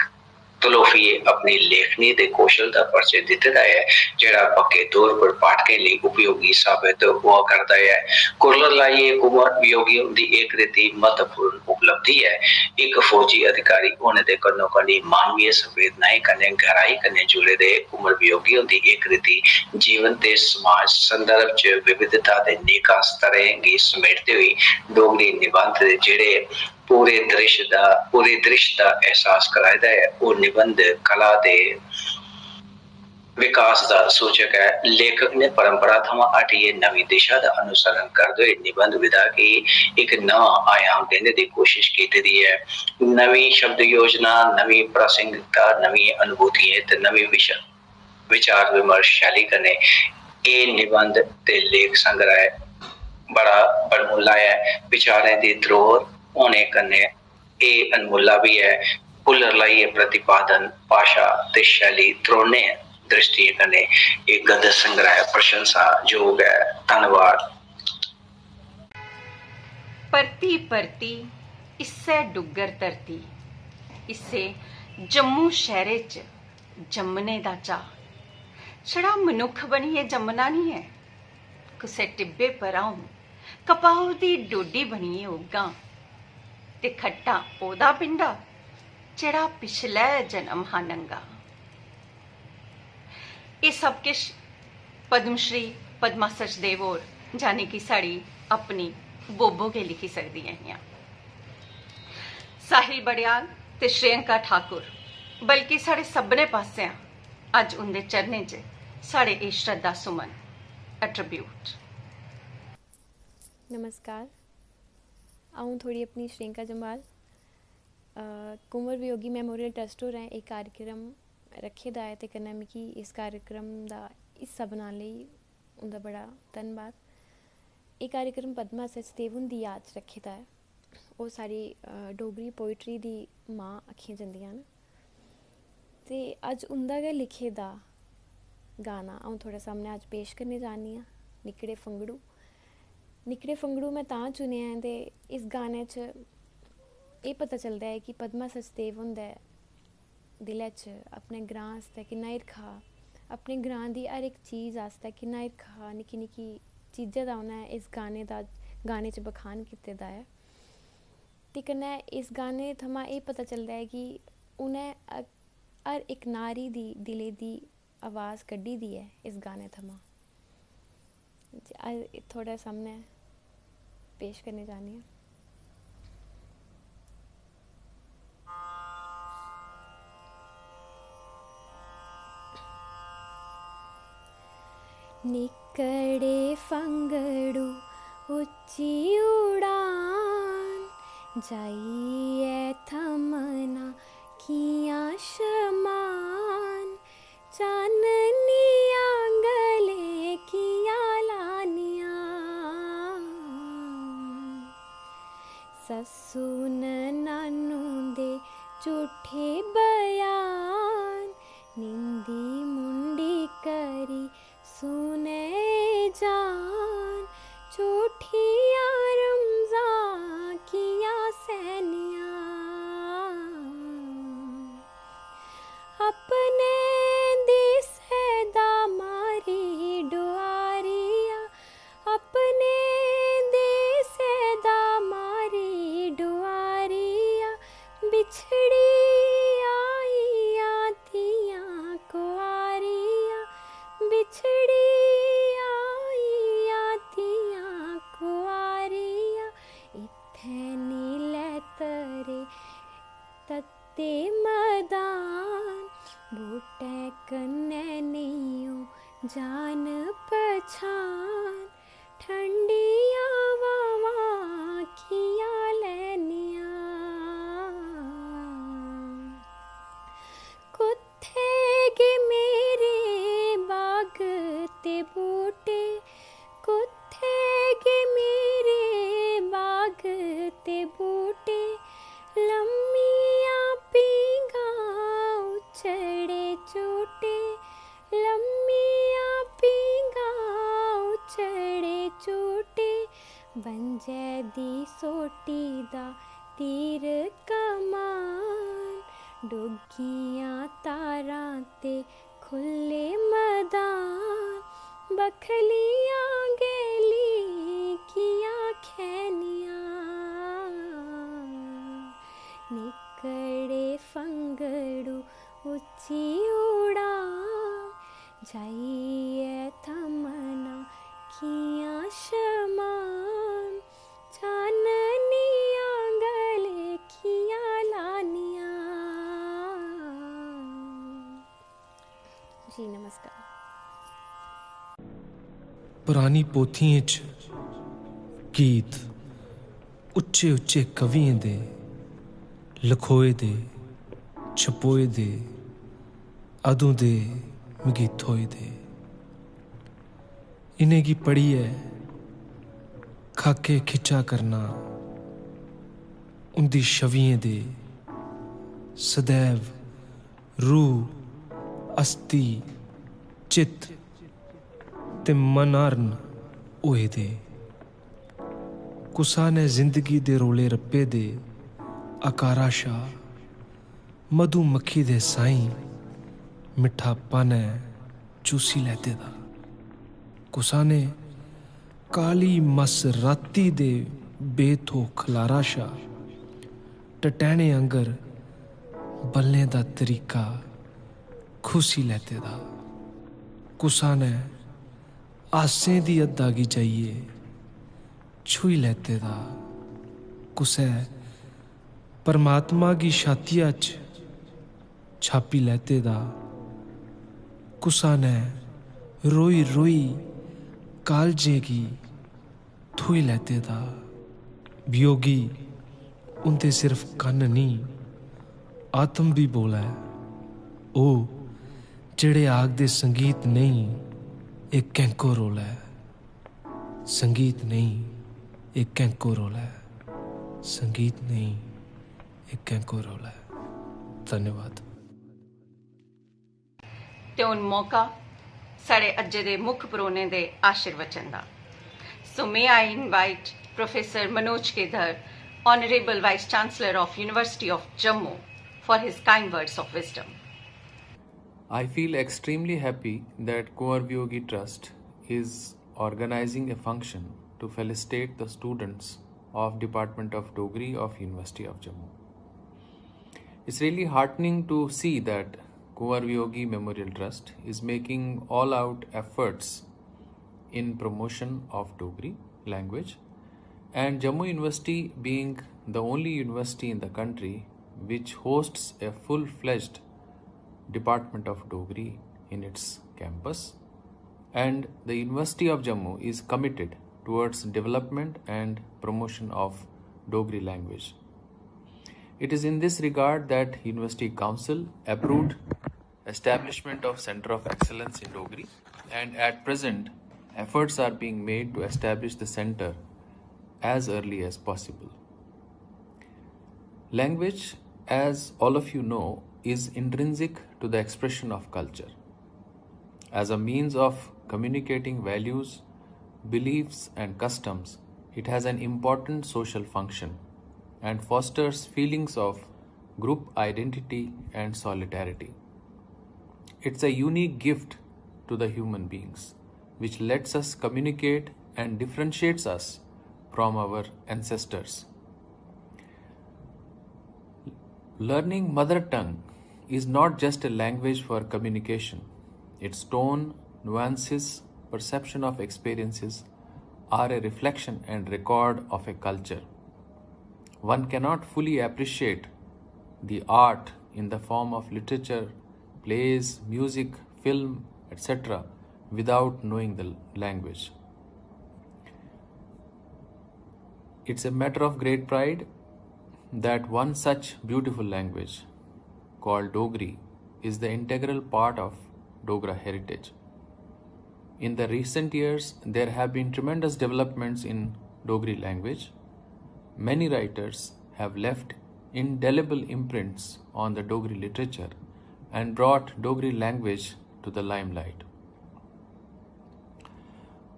तलोफियै अपनी लेखनी दे कौशल दा परिचे दित्ते दा ऐ, जेह्ड़ा पक्के तौर पर पाठकें लेई उपयोगी साबत होआ करदा ऐ। कुरलर लाइयै कुंवर वियोगी हुंदी एह् कृति म्हत्तवपूर्ण उपलब्धि ऐ। इक फौजी अधिकारी होने दे कन्नो-कन्नी मानवीय संवेदनाएं कन्नै गैह्राई कन्नै जुड़े दे कुंवर वियोगी हुंदी एह् कृति जीवन ते समाज संदर्भ च विविधता दे नेकां स्तरें गी समेटदे होई डोगरी निबंध दे जेह्ड़े पूरे द्रिश्श दा, पूरे द्रिश्श दा एहसास कराए दा ऐ। ओह् निबंध कला दे विकास दा सूचक ऐ। लेखक ने परंपरा थमां हटियै नमीं दिशा दा अनुसरण करदे होई निबंध विधा गी इक नमां आयाम देने दी कोशश कीती दी ऐ। नमीं शब्द योजना, नमीं प्रासंगिकता, नमियें अनुभूतियें ते नमीं विश-, विचार विमर्श शैली कन्नै एह् निबंध ते लेख संग्रह बड़ा बड़मुल्ला ऐ। विचारें दी धरोहर होने कन्नै एह् अनमुल्ला बी ऐ। कुरलर लाइयै प्रतिपादन, भाशा ते शैली त्रौनें द्रिश्टियें कन्नै एह् गद्य संग्रह प्रशंसा जोग ऐ। धन्नवाद। परती परती इस्सै डुग्गर धरती, इस्सै जम्मू शैह्रे च जम्मने दा चाऽ। छड़ा मनुक्ख बनियै जम्मना निं ऐ, कुसै टिब्बे पर अ'ऊं कपाहू दी डोडी बनियै उग्गां ते खट्टां ओह्दा पिंडा, जेह्ड़ा पिछलै जन्म हा नंगा। एह् सब किश पद्मश्री पद्मा सचदेव होर, यानी कि साढ़ी अपनी बोबो गै लिखी सकदियां हियां। साहिल बड़ेआल ते श्रेयंका ठाकुर, बल्कि साढ़े सभनें पासेआ अज्ज उं'दे चरणें च साढ़े एह् श्रद्धा सुमन, a tribute। नमस्कार, अ'ऊं थुआढ़ी अपनी श्रेयंका जम्वाल। अ, कुंवर वियोगी मेमोरियल ट्रस्ट होरें एह् कार्यक्रम रक्खे दा ऐ ते कन्नै मिगी इस कार्यक्रम दा हिस्सा बनाने लेई उं'दा बड़ा धन्नबाद। एह् कार्यक्रम पद्मा सचदेव हुंदी याद च रक्खे दा ऐ। ओह् साढ़ी, अ, डोगरी पोइट्री दी मां आक्खियां जंदियां न। ते अज्ज उं'दा गै लिखे दा गाना अ'ऊं थुआढ़े सामनै अज्ज पेश करने जा नी आं, निक्कड़े फंगड़ू। निक्कड़े फंगड़ू में तां चुनेआ ऐ ते इस गाने च एह् पता चलदा ऐ कि पद्मा सचदेव हुंदे दिलै च अपने ग्रांऽ आस्तै किन्ना हिरख हा, अपने ग्रांऽ दी हर इक चीज आस्तै किन्ना हिरख हा, निक्की निक्की चीजै दा उ'नें इस गाने दा, गाने च बखान कीते दा ऐ। ते कन्नै इस गाने थमां एह् पता चलदा ऐ कि उ'नें अ-, हर इक नारी दी दिलै दी आवाज़ कड्ढी दी ऐ इस गाने थमां। अज्ज थुआढ़े सामनै पेश करने जा नी आं। निकड़े फंगड़ू उच्ची उड़ान, जाइयै थमना कियां शमान, चाननियां गले कियां लानियां। सस्सू न नानू दे झूठे बयान, निंदी मुंडी करी सुने जान, झूठियां रमजां कियां सैनियां। अपने देसै दा मारी डुआरिया, अपने देसै दा मारी डुआरिया, बिछड़ी आइयां धियां कुआरियां, बिछड़ी आइयां धियां कुआरियां, इत्थै नीलै तरे तत्ते मदान, बूह्टे कन्नै नेईं ओ जान पछान, ठंडियां हवावां कियां लैनियां। कुत्थै गे मेरे बाग ते बूह्टे, कुत्थै गे मेरे बाग ते बूह्टे, लम्मियां पींघां उच्चड़े झूटे, लम्मियां पींघां उच्चड़े झूटे, बंजै दी सोटी दा तीर कमान, डुग्गियां तारां ते खु'ल्ले मदान, बक्खलियां गैली कियां खैनियां। निकड़े फंगड़ू उच्ची उड़ान, जाइयै थमना कियां शमान, चाननियां गले कियां लानियां। जी नमस्कार। परानी पोथियें च गीत उच्चे उच्चे कवियें दे लखोए दे, छपोए दे, अदूं दे मिगी थ्होए दे। इ'नेंगी पढ़ियै खाके खिच्चा करना, उं'दी छवियें दे सदैव रूह, अस्थि, चित्त ते मनार्न होए दे। कुसा ने जिंदगी दे रोले रप्पे दे अकारा शा मधुमक्खी दे साईं मिट्ठा पन ऐ चूसी लैते दा। कुसा ने काली मस राती दे बेथो खलारा शा टटैने आंगर बल्लें दा तरीका खुसी लैते दा। कुसा ने आसें दी हद्दा गी जाइयै छूही लैते दा। कुसै परमात्मा गी छातिया च छापी लैते दा। कुसा ने रोई रोई कालजें गी थोई लैते दा। वियोगी उं'दे सिर्फ कन्न निं, आत्म बी बोलै। ओह् जेह्ड़े आखदे संगीत नेईं, एह् कैंको रोला ऐ। संगीत नेईं, एह् कैंको रोला ऐ। संगीत नेईं, एह् कैंको रोला ऐ। धन्यवाद। ते हून मौका साढ़े अज्जै दे मुक्ख परौह्ने दे आशीर्वचन दा। So may I invite Professor Manoj Kedhar, Honorable Vice Chancellor of University of Jammu, for his kind words of wisdom. I feel extremely happy that Kunwar Viyogi Trust is organizing a function to felicitate the students of Department of Dogri of University of Jammu. It's really heartening to see that Kunwar Viyogi Memorial Trust is making all out efforts in promotion of Dogri language, and Jammu University, being the only university in the country which hosts a full fledged department of Dogri in its campus, and the University of Jammu is committed towards development and promotion of Dogri language. It is in this regard that University Council approved establishment of Centre of Excellence in Dogri, and at present efforts are being made to establish the centre as early as possible. Language, as all of you know, is intrinsic to the expression of culture. As a means of communicating values, beliefs, and customs, it has an important social function and fosters feelings of group identity and solidarity. It's a unique gift to the human beings, which lets us communicate and differentiates us from our ancestors. Learning mother tongue is not just a language for communication. Its tone, nuances, perception of experiences are a reflection and record of a culture. One cannot fully appreciate the art in the form of literature, plays, music, film, et cetera, without knowing the language. It's a matter of great pride that one such beautiful language called Dogri is the integral part of Dogra heritage. In the recent years, there have been tremendous developments in Dogri language. Many writers have left indelible imprints on the Dogri literature and brought Dogri language to the limelight.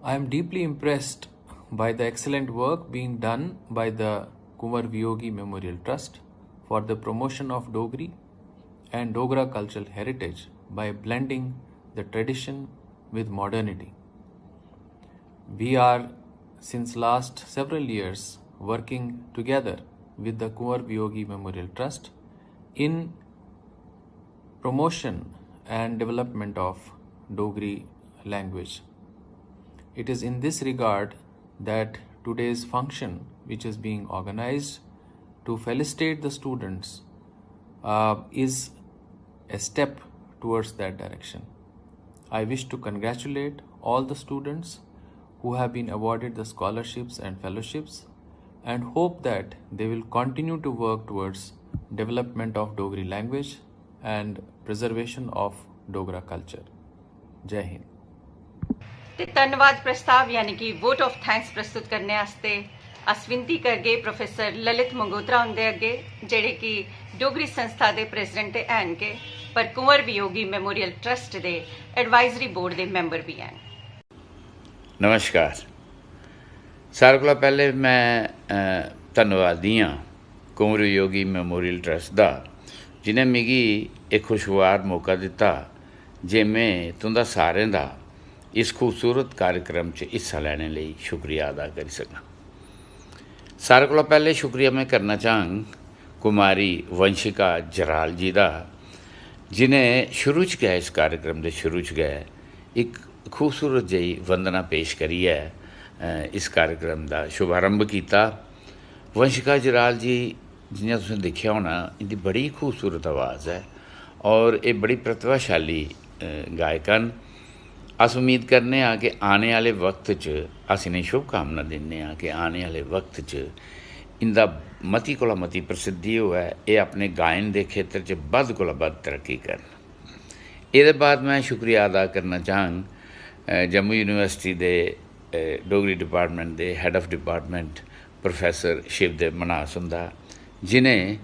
I am deeply impressed by the excellent work being done by the Kunwar Viyogi Memorial Trust for the promotion of Dogri and Dogra cultural heritage by blending the tradition with modernity. We are, since last several years, working together with the Kunwar Viyogi Memorial Trust in promotion and development of Dogri language. It is in this regard that today's function, which is being organized to felicitate the students, uh, is a step towards that direction. I wish to congratulate all the students who have been awarded the scholarships and fellowships and hope that they will continue to work towards development of Dogri language and preservation of Dogra culture. Jai Hind. ते धन्नवाद प्रस्ताव यानी कि vote of thanks प्रस्तुत करने आस्तै अस विनती करगे प्रोफेसर ललित मंगोत्रा हुंदे अग्गे, जेह्ड़े कि डोगरी संस्था दे प्रेसिडेंट ते हैन गै, पर कुंवर वियोगी मेमोरियल ट्रस्ट दे एडवाइजरी बोर्ड दे मैंबर बी हैन। नमस्कार। सारें कोला पैह्लें में अ, धन्नवादी आं कुंवर वियोगी मेमोरियल ट्रस्ट दा, जि'नें मिगी एह् खुशगवार मौका दित्ता जे में तुं'दा सारें दा इस खूबसूरत कार्यक्रम च हिस्सा लैने लेई शुक्रिया अदा करी सकां। सारें कोला पैह्लें शुक्रिया में करना चाह्ङ कुमारी वंशिका जराल जी दा, जि'नें शुरू च गै, इस कार्यक्रम दे शुरू च गै इक खूबसूरत जेही वंदना पेश करियै अ, इस कार्यक्रम दा शुभारंभ कीता। वंशिका जराल जी, जि'यां तुसें दिक्खेआ होना, इं'दी बड़ी खूबसूरत आवाज़ ऐ और एह् बड़ी प्रतिभाशाली अ, गायिका न। अस उम्मीद करने आं कि आने आह्ले वक्त च, अस इ'नें शुभकामना दिन्ने आं कि आने आह्ले वक्त च इं'दा मती कोला मती प्रसिद्धि होऐ, एह् अपने गायन दे खेतर च बद्ध कोला बद्ध तरक्की करन। एह्दे बाद में शुक्रिया अदा करना चाह्ङ अ, जम्मू यूनिवर्सिटी दे अ, डोगरी डिपार्टमेंट दे head of department professor Shivdev Manhas हुंदा, जि'नें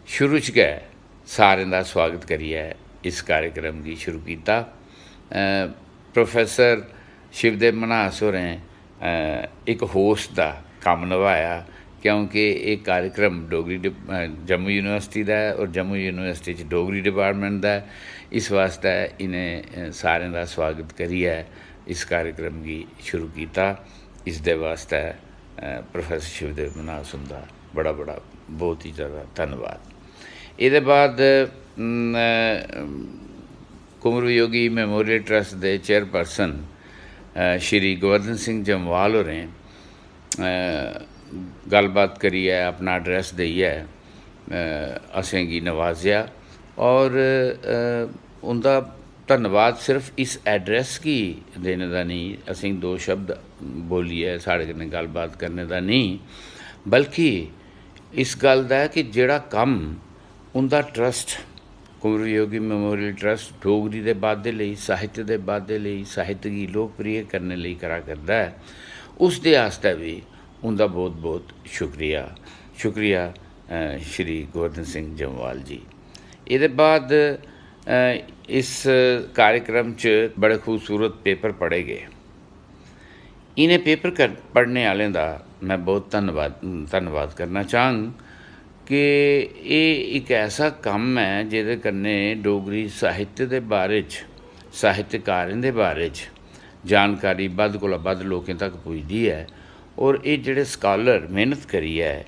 शुरू च गै सारें दा सुआगत करियै इस कार्यक्रम गी शुरू कीता। अ, प्रोफेसर शिवदेव मन्हास होरें अ, इक होस्ट दा कम्म नभाया, क्योंकि एह् कार्यक्रम डोगरी डि-, अ, जम्मू यूनिवर्सिटी दा ऐ और जम्मू यूनिवर्सिटी च डोगरी डिपार्टमेंट दा ऐ। इस वास्तै इ'नें अ, सारें दा सुआगत करियै इस कार्यक्रम गी शुरू कीता। इसदे वास्तै अ, प्रोफेसर शिवदेव मन्हास हुंदा बड़ा बड़ा, बहुत ही ज़्यादा धन्नवाद। एह्दे बाद अम, अ, कुंवर वियोगी मेमोरियल ट्रस्ट दे चेयरपर्सन, अ, श्री गोवर्धन सिंह जम्वाल होरें, अ, गल्लबात करियै, अपना एड्रेस देइयै, अ, असेंगी नवाजेआ। और, अ, उं'दा धन्नवाद सिर्फ इस एड्रेस गी देने दा नेईं, असेंगी दो शब्द बोलियै साढ़े कन्नै गल्लबात करने दा नेईं, बल्कि इस गल्ल दा ऐ कि जेह्ड़ा कम्म उं'दा ट्रस्ट, कुंवर वियोगी मेमोरियल ट्रस्ट, डोगरी दे बाद्धे लेई, साहित्य दे बाद्धे लेई, साहित्य गी लोकप्रिय करने लेई करा करदा ऐ, उसदे आस्तै बी उं'दा बहुत बहुत शुक्रिया। शुक्रिया, अ, श्री गोवर्धन सिंह जम्वाल जी। एह्दे बाद, अ, इस कार्यक्रम च बड़े खूबसूरत पेपर पढ़े गे। इ'नें पेपर कर-, पढ़ने आह्लें दा में बहुत धन्नवाद, धन्नवाद करना चाह्ङ कि एह् इक ऐसा कम्म ऐ जेह्दे कन्नै डोगरी साहित्य दे बारे च, साहित्यकारें दे बारे च जानकारी बद्ध कोला बद्ध लोकें तक पुजदी ऐ। और एह् जेह्ड़े स्कालर मेह्नत करियै, अ,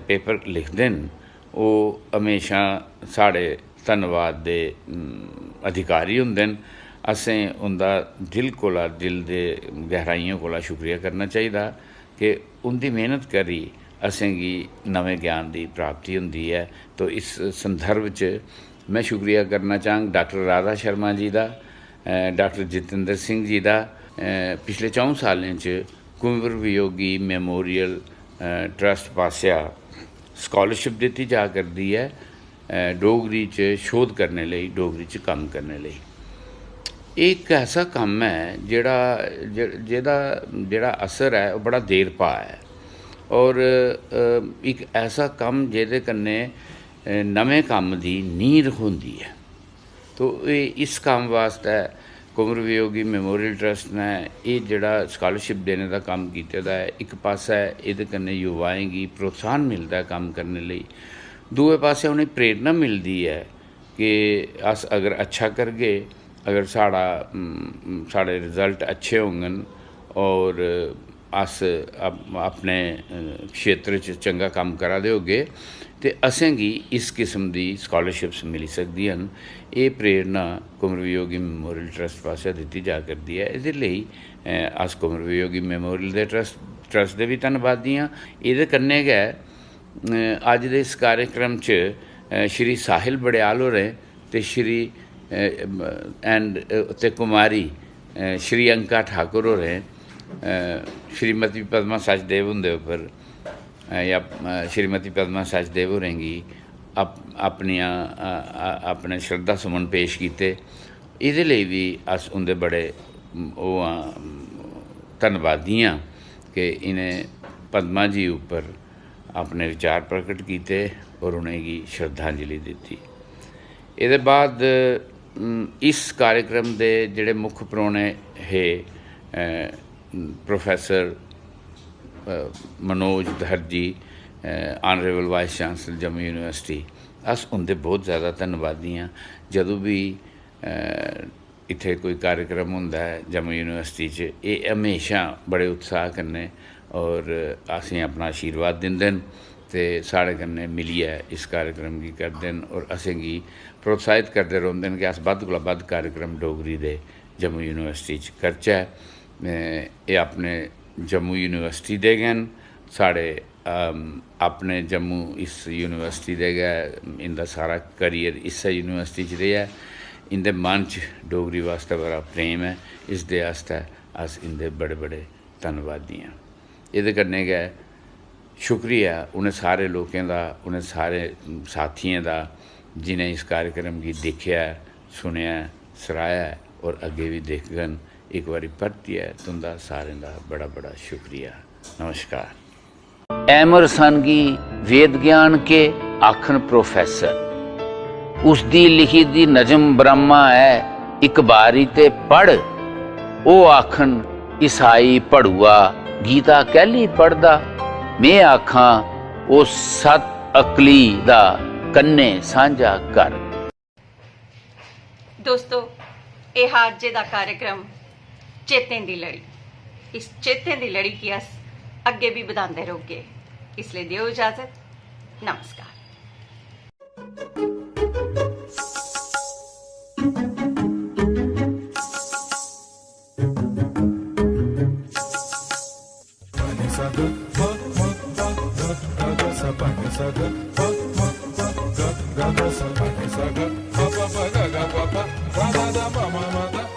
पेपर लिखदे न, ओह् म्हेशां साढ़े धन्नवाद दे, अम, अधिकारी होंदे न। असें उं'दा दिल कोला, दिल दे गैहराइयें कोला शुक्रिया करना चाहिदा कि उं'दी मेह्नत करी असेंगी नमें ज्ञान दी प्राप्ति होंदी ऐ। तो इस संदर्भ च में शुक्रिया करना चाह्ङ डाक्टर राधा शर्मा जी दा, अ, डाक्टर जितेंद्र सिंह जी दा। अ, पिछले च'ऊं सालें च कुंवर वियोगी मेमोरियल, अ, ट्रस्ट पासेआ स्कालरशिप दित्ती जा करदी ऐ, अ, डोगरी च शोध करने लेई, डोगरी च कम्म करने लेई। एह् इक ऐसा कम्म ऐ जेह्ड़ा, जे-, जेह्दा, जेह्ड़ा असर ऐ, ओह् बड़ा देर पा ऐ। और, अ, इक ऐसा कम्म जेह्दे कन्नै, अ, नमें कम्म दी नींह् रखोंदी ऐ। तो एह्, इस कम्म वास्तै कुंवर वियोगी मेमोरियल ट्रस्ट ने एह् जेह्ड़ा स्कालरशिप देने दा कम्म कीते दा ऐ, इक पासै एह्दे कन्नै युवाएं गी प्रोत्साहन मिलदा ऐ कम्म करने लेई, दूए पासै उ'नेंगी प्रेरणा मिलदी ऐ कि अस अगर अच्छा करगे, अगर साढ़ा, उम, साढ़े रिजल्ट अच्छे होङन और अस अप-, अपने, अ, क्षेत्र च चंगा कम्म करा दे होगे ते असेंगी इस किस्म दी स्कालरशिप्स मिली सकदियां न। एह् प्रेरणा कुंवर वियोगी मेमोरियल ट्रस्ट पासेआ दित्ती जा करदी ऐ। एह्दे लेई, अ, अस कुंवर वियोगी मेमोरियल दे ट्रस्ट, ट्रस्ट दे बी धन्नवादी आं। एह्दे कन्नै गै, अ, अज्ज दे इस कार्यक्रम च, अ, श्री साहिल बड़ेआल होरें ते श्री, अ, and, अ, ते कुमारी, अ, श्री अंका ठाकुर होरें, अ, श्रीमती पद्मा सचदेव हुंदे उप्पर, अ, या, अ, श्रीमती पद्मा सचदेव होरें गी अप-, अपनियां, अ, अ, अपने श्रद्धा सुमन पेश कीते। एह्दे लेई बी अस उं'दे बड़े, म, ओह् आं, धन्नवादी आं कि इ'नें पद्मा जी उप्पर अपने विचार प्रकट कीते और उ'नेंगी श्रद्धांजलि दित्ती। एह्दे बाद, उम, इस कार्यक्रम दे जेह्ड़े मुक्ख परौह्ने हे, अ, प्रोफेसर, अ, मनोज धर जी, अ, Honourable Vice Chancellor Jammu university, अस उं'दे बहुत ज़्यादा धन्नवादी आं। जदूं बी, अ, इत्थै कोई कार्यक्रम होंदा ऐ जम्मू यूनिवर्सिटी च, एह् म्हेशां बड़े उत्साह कन्नै और असेंगी अपना आशीर्वाद दिंदे न ते साढ़े कन्नै मिलियै इस कार्यक्रम गी करदे न और असेंगी प्रोत्साहित करदे रौंह्दे न कि अस बद्ध कोला बद्ध कार्यक्रम डोगरी दे जम्मू यूनिवर्सिटी च करचै। एह् अपने जम्मू यूनिवर्सिटी दे गै न, साढ़े, अम, अपने जम्मू इस यूनिवर्सिटी दे गै, इं'दा सारा करियर इस्सै यूनिवर्सिटी च रेहा ऐ। इं'दे मन च डोगरी वास्तै बड़ा प्रेम ऐ, इसदे आस्तै अस इं'दे बड़े-बड़े धन्नवादी आं। एह्दे कन्नै गै शुक्रिया उ'नें सारे लोकें दा, उ'नें सारे साथियें दा, जिनें इस कार्यक्रम गी दिक्खेआ ऐ, सुनेआ ऐ, सराहेआ ऐ और अग्गें बी दिखङन। इक बारी परतियै तुं'दा सारें दा बड़ा-बड़ा शुक्रिया। नमस्कार। एमरसन गी वेद ज्ञान के आखन प्रोफेसर। उसदी लिखी दी नजम ब्रह्मा ऐ, इक बारी ते पढ़। ओह् आखन, ईसाई भड़ुआ गीता कैह्ली पढ़दा? में आखां, ओह् सत अकली दा कन्नै सांझा कर। दोस्तो, एह् हा अज्जै दा कार्यक्रम चेतें दी लड़ी। इस चेतें दी लड़ी गी अस अग्गें बी बधांदे रौह्गे। इसलेई देओ इजाजत। नमस्कार। सा ग, प, म, प, ग, ग, ग, सा, प, ग, सा, ग, प, म, प, ग, ग, ग, सा, प, ग, सा, ग, प, प, ग, ग, प, प, ग, ग, ग, प, म, म, ग।